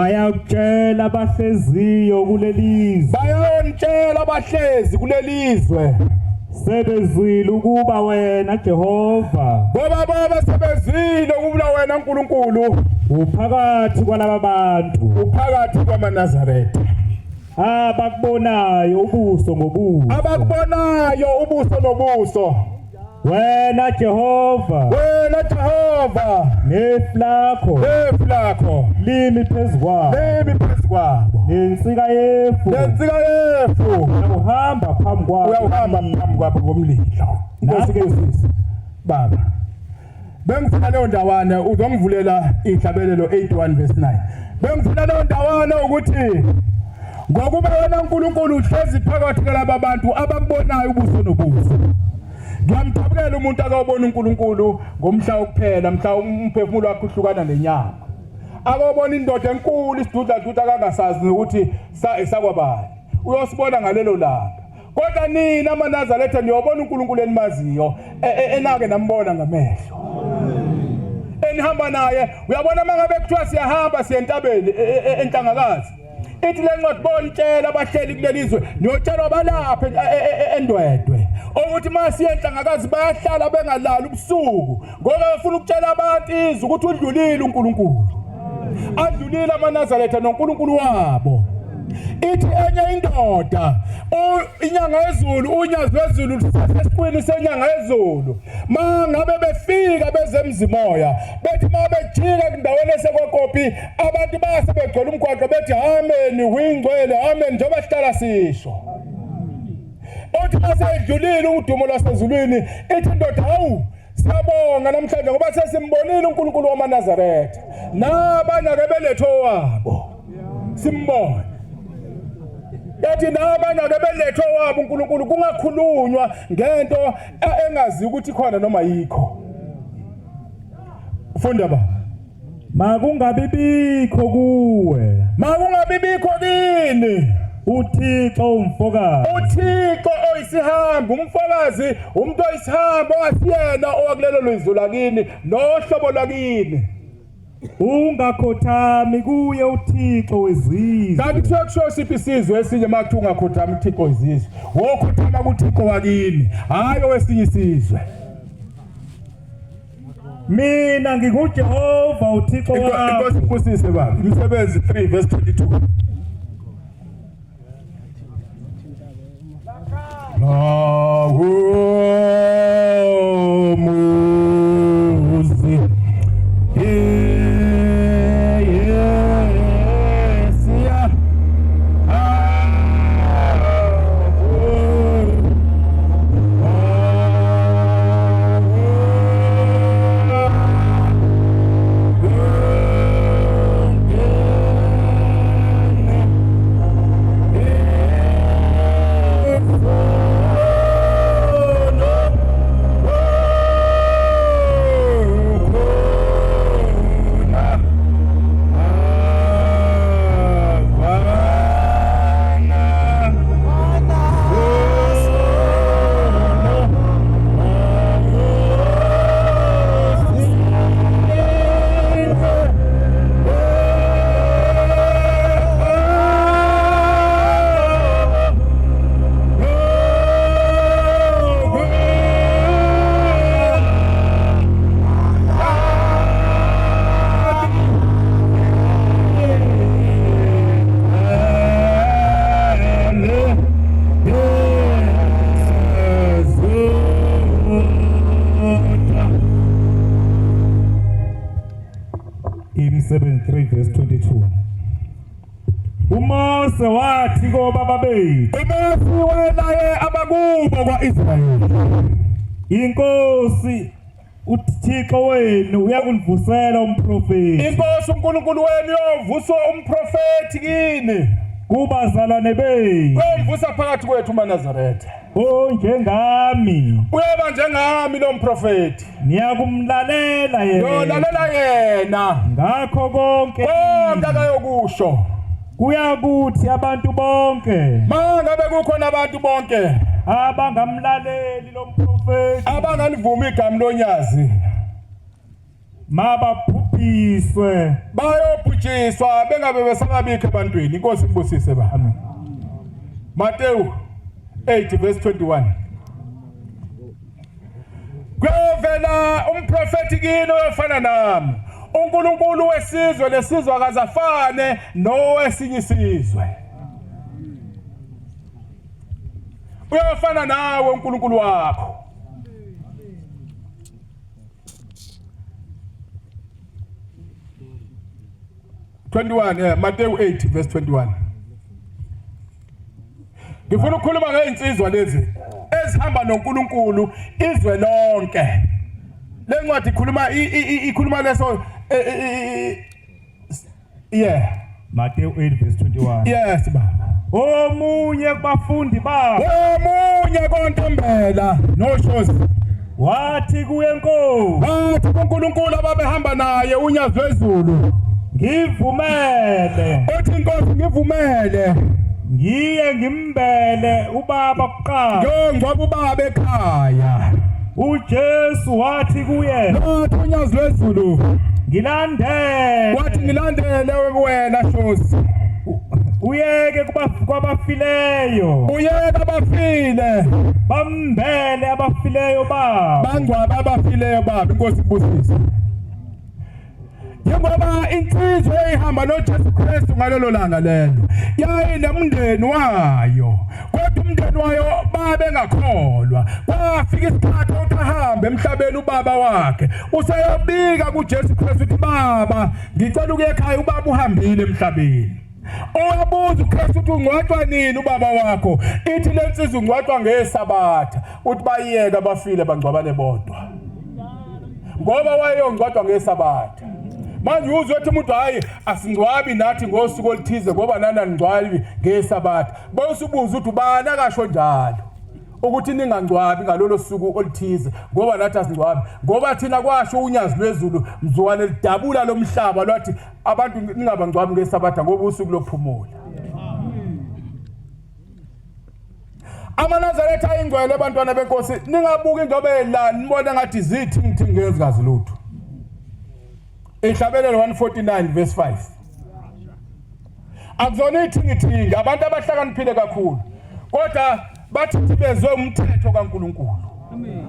Bayakutshela abahleziyo kulelizwe. Bayonitshela abahlezi kulelizwe. Sebezwile ukuba wena Jehova. Ngoba baba sebezwile ukuba wena uNkulunkulu uphakathi kwalaba bantu. Uphakathi kwamaNazaretha. Abakubonayo ubuso ngobuso. Abakubonayo ubuso nobuso. Wena Jehova. Wena Jehova. Nefu lakho. Nefu lakho. Limi phezu kwabo. Limi phezu kwabo. Nensika yefu. Nensika yefu. Uyawuhamba phambi kwabo. Uyawuhamba phambi kwabo ngomlilo. Inkosi ke usisi. Baba. Bengifuna leyo ndawana uzongivulela ihlabelelo 81 verse 9. Bengifuna leyo ndawana ukuthi ngokuba wena uNkulunkulu uhlezi phakathi kwalaba bantu abakubonayo ubuso nobuso. Ngiyamthabukela umuntu akawubona uNkulunkulu ngomhla wokuphela mhla umphefumulo wakhe uhlukana nenyama. Akawubona indoda enkulu isidudla dudla kangasazi nokuthi sakwabani. Uyosibona ngalelo langa. Kodwa nina amaNazaretha niyobona uNkulunkulu enimaziyo e, e, enake nambona ngamehlo. Enihamba naye uyabona mangabe kuthiwa siyahamba siye entabeni e, enhlangakazi. Ithi le ncwadi bonitshela abahleli kuleli zwe niyotshelwa balapha endwedwe. Ukuthi masiye enhlangakazi bayahlala bengalali ubusuku ngoba bafuna ukutshela abantu izwe ukuthi udlulile uNkulunkulu. Adlulile amaNazaretha noNkulunkulu wabo. Ithi enye indoda inyanga yezulu unyazi lwezulu lusesesiqwini senyanga yezulu mangabe befika bezemzimoya bethi uma bejika kundaweni esekwakopi abantu base begcwele umgwaqo bethi ameni wingcwele amen njengoba sihlala sisho othi masedlulile udumo lwasezulwini ithi indoda hawu siyabonga namhlanje ngoba sesimbonile uNkulunkulu wamaNazaretha nabanye ake belethe owabo simbone yathi nabanye ake belethe owabo uNkulunkulu kungakhulunywa ngento engazi ukuthi khona noma yikho funda ba Makungabi bikho kuwe. Makungabi bikho kini. UThixo umfokazi. UThixo oyisihambi, umfokazi, umuntu oyisihambi ongasiyena owakulelo lizwe lakini nohlobo lwakini. Ungakhothami kuye uThixo wezizwe. Kanti kusuke kushiwo siphi isizwe esinye uma kuthiwa ungakhothami uThixo wezizwe? Wokhothama kuThixo wakini, hhayi owesinye isizwe. Mina nginguJehova uThixo wakho. Inkosi ikubusise baba. Imisebenzi 3 verse 22. Lawo muzi Yes, Imisebenzi 3 verse 22. UMose wathi kobaba bethu, UMose welaye abakubo kwa-Israyeli. Inkosi uThixo wenu uyakunivusela umprofeti. Inkosi uNkulunkulu wenu uyovusa umprofeti kini. Kubazalwane benu. Uyomvusa phakathi kwethu maNazaretha. Onjengami. Uyoba njengami lo mprofeti. Niyakumlalela yena. Yolalela yena. Ngakho konke. Konke akayokusho. Kuyakuthi abantu bonke. Mangabe kukhona abantu bonke abangamlaleli lo mprofeti abangalivumi igama lonyazi mababhubhiswe. Babhubhiswe. Bayobhujiswa bengabe besababikho ebantwini. Inkosi ikubusise ba. Amen. Mateyu 8 verse 21. Kuyovela umprofeti kini oyofana nami. uNkulunkulu wesizwe lesizwe akazafane nowesinye isizwe. Uyofana nawe uNkulunkulu wakho. Mateyu 8 verse 21. Ngifuna ukukhuluma ngeinsizwa lezi ezihamba noNkulunkulu izwe lonke. Le ncwadi ikhuluma ikhuluma leso e, e, e, yeah. Mateyu 8 verse 21. Yes baba. Omunye kubafundi bakhe Omunye kontombela noshozi wathi kuye Nkosi, wathi kuNkulunkulu ababehamba naye unyazi lwezulu ngivumele uthi inkosi ngivumele ngiye ngimbele ubaba kuqala. Ngiyongcwaba ubaba ekhaya. UJesu wathi kuye, Wathi unyazi lwezulu ngilandele. Wathi ngilandele wena Shozi. Uyeke kwabafileyo. Uyeke abafile. Bambele abafileyo babo. Bangcwaba abafileyo babo. Inkosi ibusise. Njengoba insizwa eyayihamba noJesu Kristu ngalelo langa lelo yayinomndeni wayo, kodwa umndeni wayo babengakholwa. Kwafika isikhathi ukuthi ahambe emhlabeni ubaba wakhe useyobika kuJesu Kristu ukuthi baba ngicela ukuya ekhaya, ubaba uhambile emhlabeni. Owabuza uKristu ukuthi ungcwatshwa nini ubaba wakho, ithi le nsizwa ungcwatshwa ngeSabatha. Uthi bayiyeke abafile bangcwabane bodwa, ngoba wayeyongcwatshwa ngeSabatha. Manje uzwe ethi umuntu hayi asingcwabi nathi ngosuku oluthize ngoba nani aningcwabi ngeSabatha. Bawusubuza ukuthi ubani akasho njalo ukuthi ningangcwabi ngalolo suku oluthize ngoba nathi asingcwabi, ngoba thina kwasho unyazi lwezulu mzukwane lidabula lomhlaba lwathi abantu ningabangcwabi ngeSabatha ngoba usuku lokuphumula. AmaNazaretha ayingcwele abantwana benkosi, ningabuki njengoba la nibona ngathi zithi ngithi ngezingazi lutho. Ihlabelelo 149 verse 5. Akuzona ithingi abantu abahlakaniphile kakhulu, kodwa bathi bezwe umthetho kaNkuluNkulu. Amen.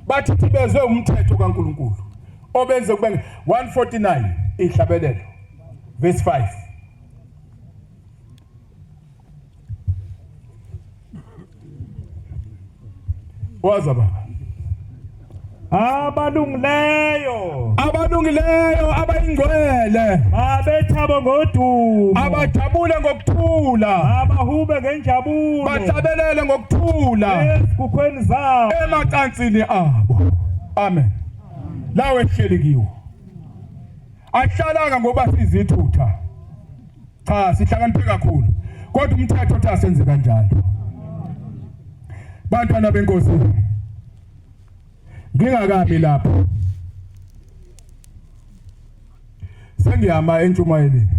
Bathi bezwe umthetho kaNkuluNkulu obenze kube 149 ihlabelelo verse 5. Waza baba. Abalungileyo, abalungileyo abayingcwele babethaba ngodumo, abajabule ngokuthula, abahube ngenjabulo, bahlabelele ngokuthula ezigukhweni zabo, emacansini abo. Amen. Lawo ehleli kiwo ahlalanga ngoba sizithutha. Cha, sihlakaniphe kakhulu, kodwa umthetho uthi asenze kanjalo. Bantwana benkosi, ngingakabi lapho sengiyama entshumayeleni,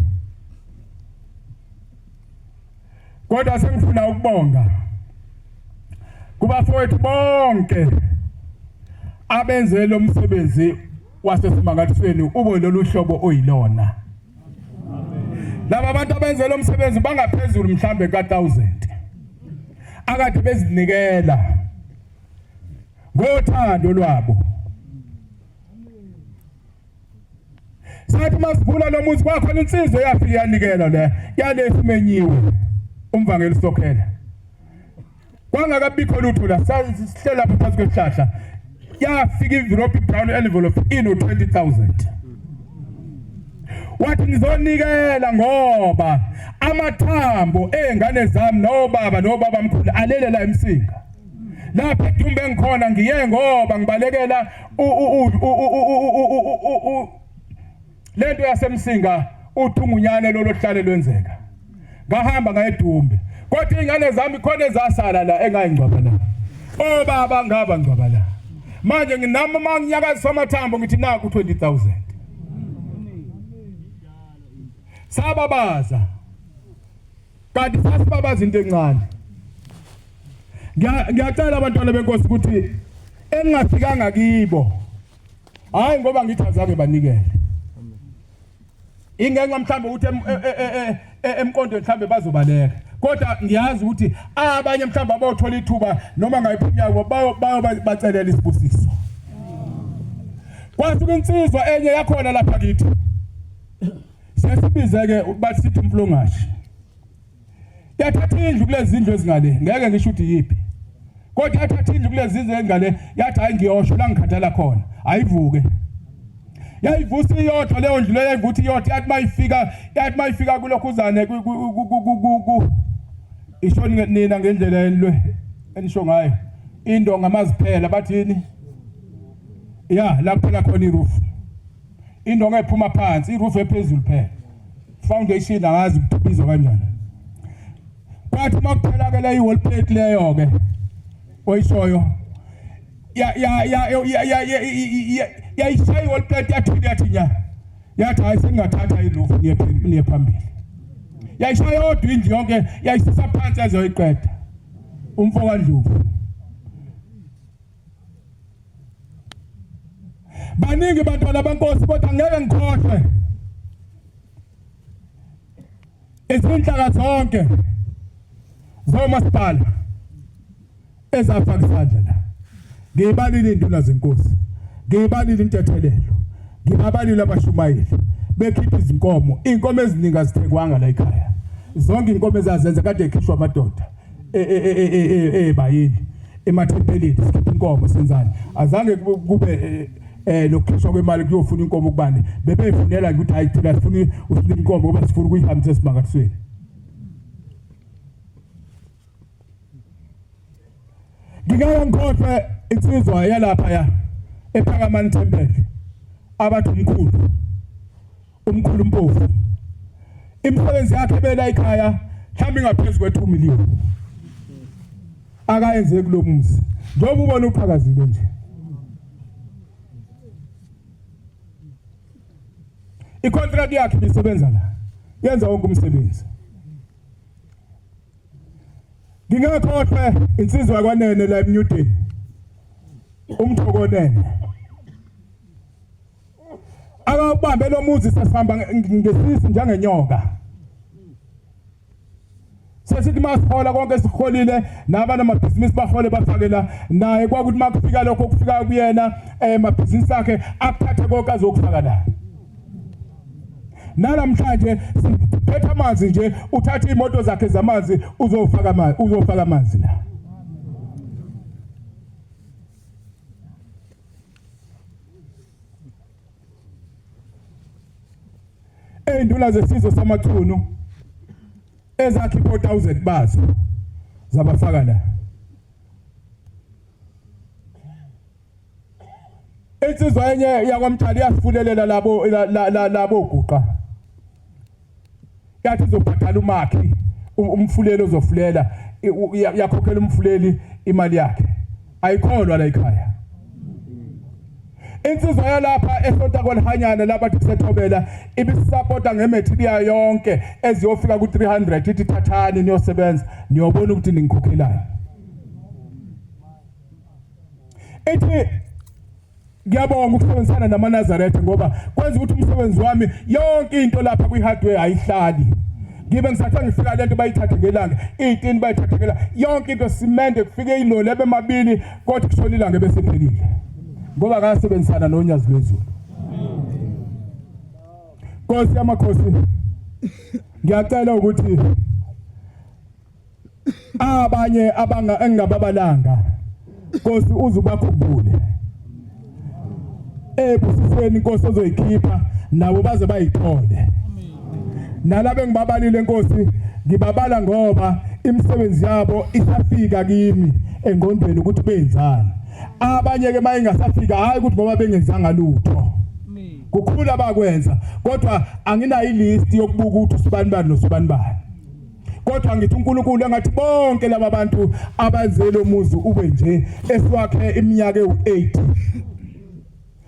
kodwa sengifuna ukubonga kubafowethu bonke abenze lo msebenzi wasesimangalisweni ube lolu hlobo oyilona. Laba bantu abenze lo msebenzi bangaphezulu mhlambe ka-1000 akade bezinikela ngothando lwabo. Sathi masivula lo muzi kwakhona insizwa eyafika yanikela le yalesimenyiwe umvangeli Sokhela. Kwangakabikho lutho la, sasihleli lapha phansi kwesihlahla, yafika envelope brown envelope ino 20000. Wathi ngizonikela ngoba amathambo ezingane zami nobaba nobaba mkhulu alele la eMsinga. Lapha eDumbe ngikhona ngiye ngoba ngibalekela lento yaseMsinga uthungunyane lolo hlale lwenzeka. Ngahamba ngayedumbe, kodwa izingane zami khona ezasala la engayingcwaba la, obaba ngaba ngcwaba la. Manje nginami uma nginyakazisa amathambo ngithi naku 20000. Sababaza kanti sasibabaza into encane. Ngiyacela abantwana benkosi ukuthi engingafikanga kibo. Hayi ngoba ngithi azange banikele. Ingenxa mhlawumbe ukuthi e, e, e, emqondweni mhlawumbe bazobaleka. Kodwa ngiyazi ukuthi abanye mhlawumbe abayothola ithuba noma ngayiphi iminyaka bayo bayobacelela isibusiso. Kwasuka insizwa enye yakhona lapha kithi. Sesibize ke bathi sithi umflongashi. Yathatha indlu kulezi zindlu ezingale, ngeke ngisho ukuthi yiphi. Kodwa yathatha indlu kulezi zindlu ezingale, yathi hayi ngiyosho la ngikhathala khona, ayivuke. Yayivusa iyodwa leyo ndlu leyo yayivuthi iyodwa yathi mayifika yathi mayifika kulokhuzane ku isho nina ngendlela enilwe enisho ngayo indonga maziphela bathini ya la kuphela khona iroof indonga ephuma phansi iroof ephezulu phela foundation angazi kubizwa kanjani kwathi uma kuphela ke le wall plate leyo ke oyishoyo ya ya ya ya ya yayishaya i-wall plate yathini yathi nya yathi hayi sengingathatha iroof niye phambili yayishaya yodwa indlu yonke yayisisa phansi yazoyiqeda umfo kaNdlovu Baningi bantwana benkosi kodwa ngeke ngikhohlwe izinhlaka zonke zomasipala ezafaka isandla la. Ngiyibalile induna zenkosi, ngiyibalile intethelelo, ngibabalile abashumayeli bekhipha izinkomo. Iy'nkomo eziningi azithengwanga la ekhaya, zonke iy'nkomo ezazenza kade ekhishwa amadoda ebayeni emathempelini sikhipha inkomo senzani azange kube eh, eh nokukhishwa kwemali kuyofuna inkomo kubani bebeyifunela nje ukuthi hayi thina sifuna usinike inkomo ngoba sifuna ukuyihambisa esimangalisweni ngingeke ngikhohlwe insizwa yalapha ya ephakamani temple abathi umkhulu umkhulu mpofu imisebenzi yakhe bela ekhaya mhlawumbe ingaphezu kwe-2 million akayenze kulo muzi njengoba ubona uqhakazile nje icontract yakhe ibisebenza la yenza wonke umsebenzi ngingakhohlwe insizwa yakwanene la emnyudeni umthokonene akawubambe lo muzi sesihamba ngesisu njengenyoka sesithi masihola konke siholile nabanamabhizinisi bahole bafake la naye kwakuthi makufika lokho kufika kuyena emabhizinisi akhe akuthathe konke azokufaka la Namhlanje siphethe amanzi nje uthatha imoto zakhe zamanzi uzofaka amanzi uzofaka amanzi la Ey'nduna zesizwe samaChunu ezakhipha o-1000 bazo zabafaka la. Insizwa enye yakwamtshali yasifulelela labo labo guqa. Yathi izobhadala umakhi umfuleli ozofulela yakhokhela umfuleli imali yakhe. Ayikholwa la ekhaya. Insizwa yalapha esonta kwalihanyana labathi kusethobela ibisapota ngematerial yonke eziyofika ku-300 ithi thathani niyosebenza niyobona ukuthi ningikhokhelani. Ithi ngiyabonga ukusebenzisana namaNazaretha ngoba kwenza ukuthi umsebenzi wami yonke into lapha kwi-hardware ayihlali ngibe ngisathe ngifika lento bayithathe ngelanga iy'tini bayithathe ngelanga yonke into simende kufike iloli ebemabili kodwa kushona ilanga ebesephelile ngoba ngasebenzisana nonyazi lwezulu Nkosi yamakhosi ngiyacela ukuthi abanye abanga engingababalanga Nkosi uze ubakhumbule ebusisweni Nkosi ozoyikhipha nabo baze bayithole nalabo engibabalile Nkosi ngibabala ngoba imisebenzi yabo isafika kimi engqondweni ukuthi benzani abanye ke mayingasafika hayi ukuthi ngoba bengenzanga lutho kukhulu abakwenza kodwa anginayo ilist yokubuka ukuthi usibani bani nosibani bani kodwa ngithi uNkulunkulu engathi bonke laba bantu abenze lo muzi ube nje esiwakhe iminyaka ewu-80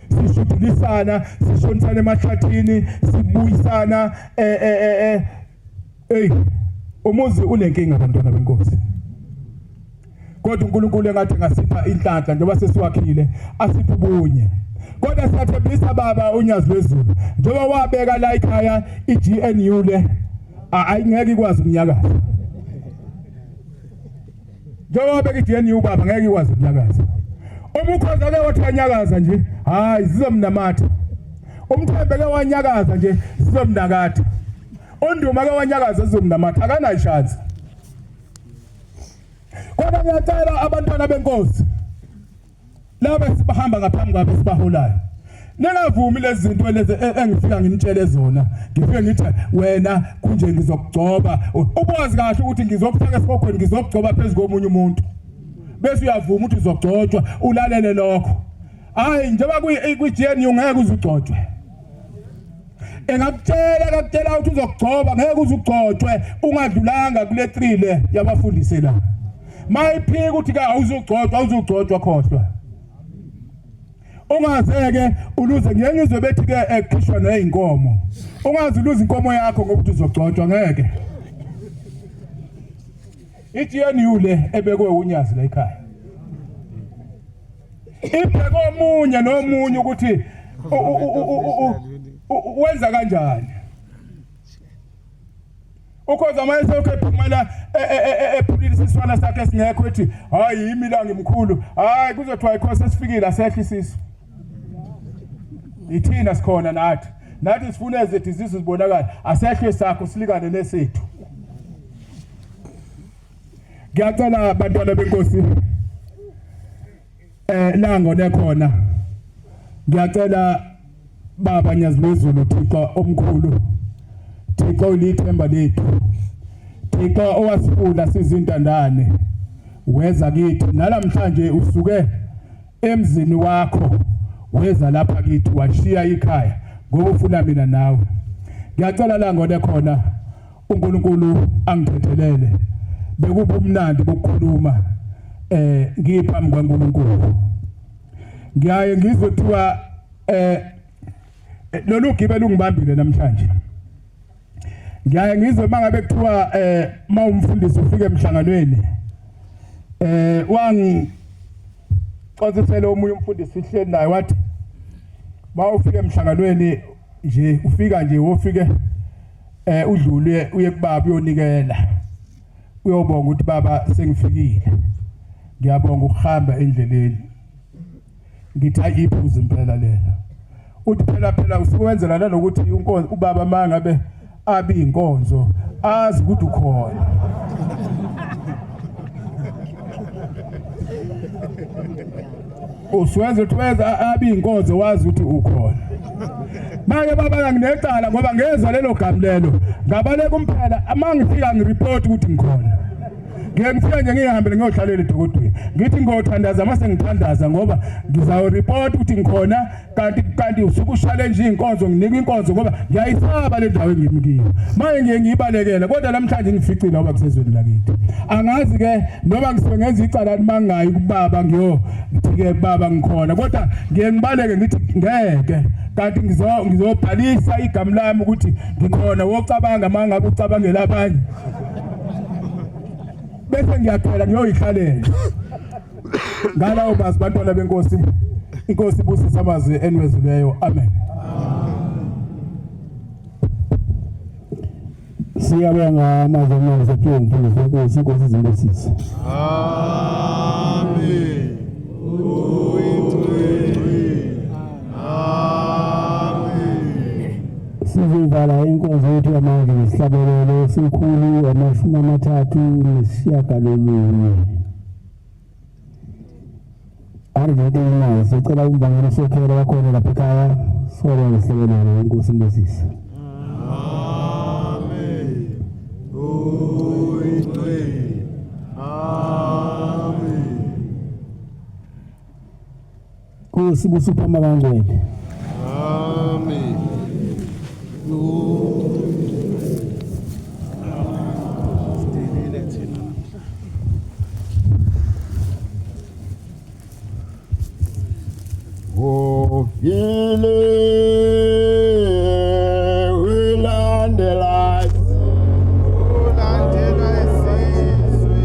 sishudulisana sishonisana emahlathini sibuyisana eh eh eh, eh. Hey umuzi unenkinga bantwana benkosi. Kodwa uNkulunkulu engathi ngasipha inhlanhla njengoba sesiwakhile, asiphe ubunye. Kodwa siyathembisa baba uNyazi lwezulu, njengoba wabeka la ekhaya iGNU le, ayingeke ikwazi ukunyakaza. Njengoba wabeka iGNU baba, ngeke ikwazi ukunyakaza. Uma ukhoza ke wathi wanyakaza nje, hayi zizomnamatha. Umthembe ke wanyakaza nje, zizomnakatha. Onduma ke wanyakaza, zizomnamatha, akanayo chance. Kodwa ngiyacela abantwana benkosi laba sibahamba ngaphambi kwabo esibaholayo, ningavumi lezi zinto lezi engifika nginitshele zona. Ngifike ngithi wena kunje ngizokugcoba, ubwazi kahle ukuthi ngizokufaka esihogweni, ngizokugcoba phezu komunye umuntu, bese uyavuma ukuthi uzogcotshwa, ulalele lokho. Hayi, njengoba kwi-GNU ngeke uzugcotshwe. Engakutshela akakutshela ukuthi uzokugcoba, ngeke uzugcotshwe ungadlulanga kule 3 le yabafundisi la. Mayiphika ukuthi ka awuzugcotshwa, awuzugcotshwa, khohlwa. Ungazeke uluze. Ngeke ngizwe bethi ke ekhishwa nezinkomo. Ungaze uluze inkomo yakho ngoba uthi uzogcotshwa, ngeke. I-GNU le ebekwe uNyazi la ekhaya ibheke omunye nomunye ukuthi wenza kanjani. Ukhoza manje selokhu ephumela ephulile isiswana sakhe esingekho, ethi hayi yimi la ngimkhulu, hayi kuzothiwa ikhosi esifikile, asehle isisu. Ithina sikhona nathi, nathi sifuna ezethu izisu zibonakala, asehle sakho silikane nesethu. Ngiyacela bantwana benkosi, la ngone khona, ngiyacela baba Nyazi lwezulu, Thixo omkhulu, Thixo ulithemba lethu, Thixo owasifuna sizintandane weza kithi nalamhlanje, usuke emzini wakho weza lapha kithi, washiya ikhaya ngoba ufuna mina nawe. Ngiyacela la ngone khona uNkulunkulu angithethelele, bekuba umnandi bokukhuluma ngiphambi kwaNkulunkulu. Ngiyaye ngizwe kuthiwa lolu gibe lungibambile namhlanje. Ngiyaye ngizwe mangabe kuthiwa mawumfundisi ufike emhlanganweni, wangi xoxisela omunye umfundisi ihleli naye, wathi mawufika emhlanganweni nje, ufika nje, wofike udlule uye kubaba uyonikela, uyobonga ukuthi baba sengifikile, ngiyabonga ukuhamba endleleni. Ngithi ayi, iphuzu impela lelo. Uthi phela phela usukwenzela nanokuthi inkonzo ubaba mangabe abi inkonzo azi ukuthi ukhona. Usuwenza ukuthi wenza abi inkonzo wazi ukuthi ukhona. Make baba nginecala ngoba ngezwa lelo gama lelo, ngabaleka umphela. Uma ngifika ngireport ukuthi ngikhona. Ngeke ngifike nje ngihambele ngiyohlalela edokodweni, ngithi ngiyothandaza, mase ngithandaza ngoba ngizawureport ukuthi ngikhona, kanti kanti usuke uchallenge inkonzo, nginika inkonzo ngoba ngiyayisaba le ndawo engimi kiyo. Manje ngiye ngiyibalekela, kodwa namhlanje ngificile ngoba kusezweni lakithi. Angazi ke noma ngisuke ngenza icala mangayi kubaba ngiyo ngithi ke baba ngikhona, kodwa ngiye ngibaleke ngithi ngeke, kanti ngizobhalisa igama lami ukuthi ngikhona. Wocabanga mangabe ucabangela abanye, bese ngiyaqhela ngiyoyihlalela ngalawo mazwi. Bantwana benkosi, inkosi ibusise amazwi eniwezileyo. Amen. Siyabonga amazwi amnandi sephiwe umfundisi wenkosi, inkosi izimbusise. Amen. Uyingcwele. Amen. Sizovala inkonzo yethu yamanje ngesihlabelelo esikhulu 39. 189. Sicela umbangelo sokhela wakhona lapha ekhaya solo ngesihlabelelo. Inkosi imbusise. Amen. Uyingcwele. Amen. Nkosi busupha amabangcwele. Amen. Ufile ulandela ulandela isizwe.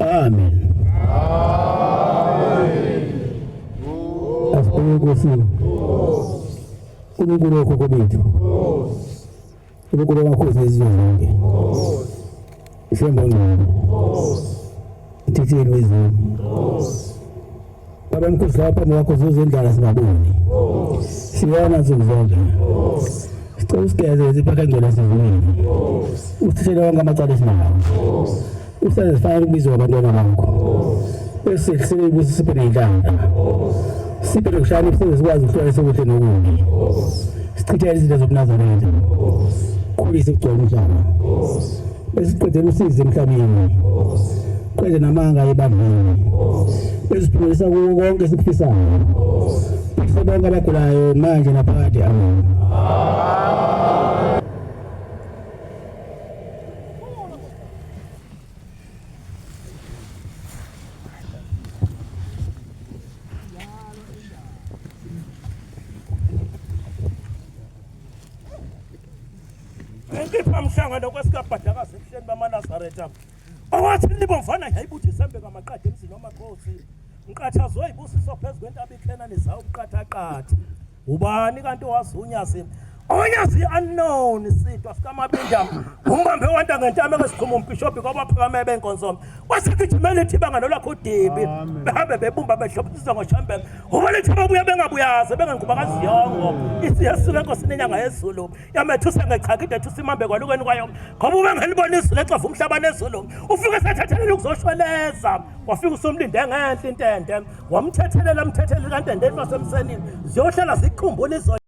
Amen. Amen. Asibonge Nkosi. uNkulunkulu wokhokho bethu. uNkulunkulu wamakhosi nezizwe zonke. Shembe ongcwele. Mthetheli wezulu. Baba mkhosi lapha phambi kwakho zozendlala singaboni. Siyona nsuku zonke. Sicela usigeze isiphakhe ngcwele sezulwini. Usithele wonke amacala esinawo. Usenze sifanele ukubizwa abantwana bakho. Esehlisele ibusi siphe ney'nhlanhla. Siphe nokuhlakanipha senze sikwazi ukuhlukanisa okuhle nokubi. Sichithele izinto zobuNazaretha. Khulise ukugcwala umhlaba. Besiqedela usizi emhlabeni. Qede namanga ebandleni. Besiphumelelisa kuwo konke esikufisayo. Philisa bonke abagulayo manje naphakade. Amen. Enkipha mhlangano kwesikabhadakazi ebuhleni bamaNazaretha. Owathi libomvana yayibuthi isembe kamaqadi emzini wamakhosi. Nqathazwe ibusiso phezu kwentaba iKhenani zawo uqathaqatha. Ubani kanti owazi unyazi? Unyazi unknown sitwa sikamabinda. Umbambe wanta ngentamo ekesiqhuma umbhishobhi kwabaphakame benkonzo. Wasigijimela ithibanga nolwakho udibi. Behambe bebumba behlobisisa ngoshambe. Uba lithi babuya bengabuyaze bengenguba kaziyongo. Isiyesuka enkosini enyanga yezulu. Yamethusa ngechakide ethusa imambe kwalukeni kwayo. Ngoba ube ngelibona izulu exova umhlaba nezulu. Ufike sethathelela ukuzoshweleza. Wafika usomlinde ngenhla intende. Wamthethelela amthethelela kantende wasemsenini. Ziyohlala zikhumbula izolo.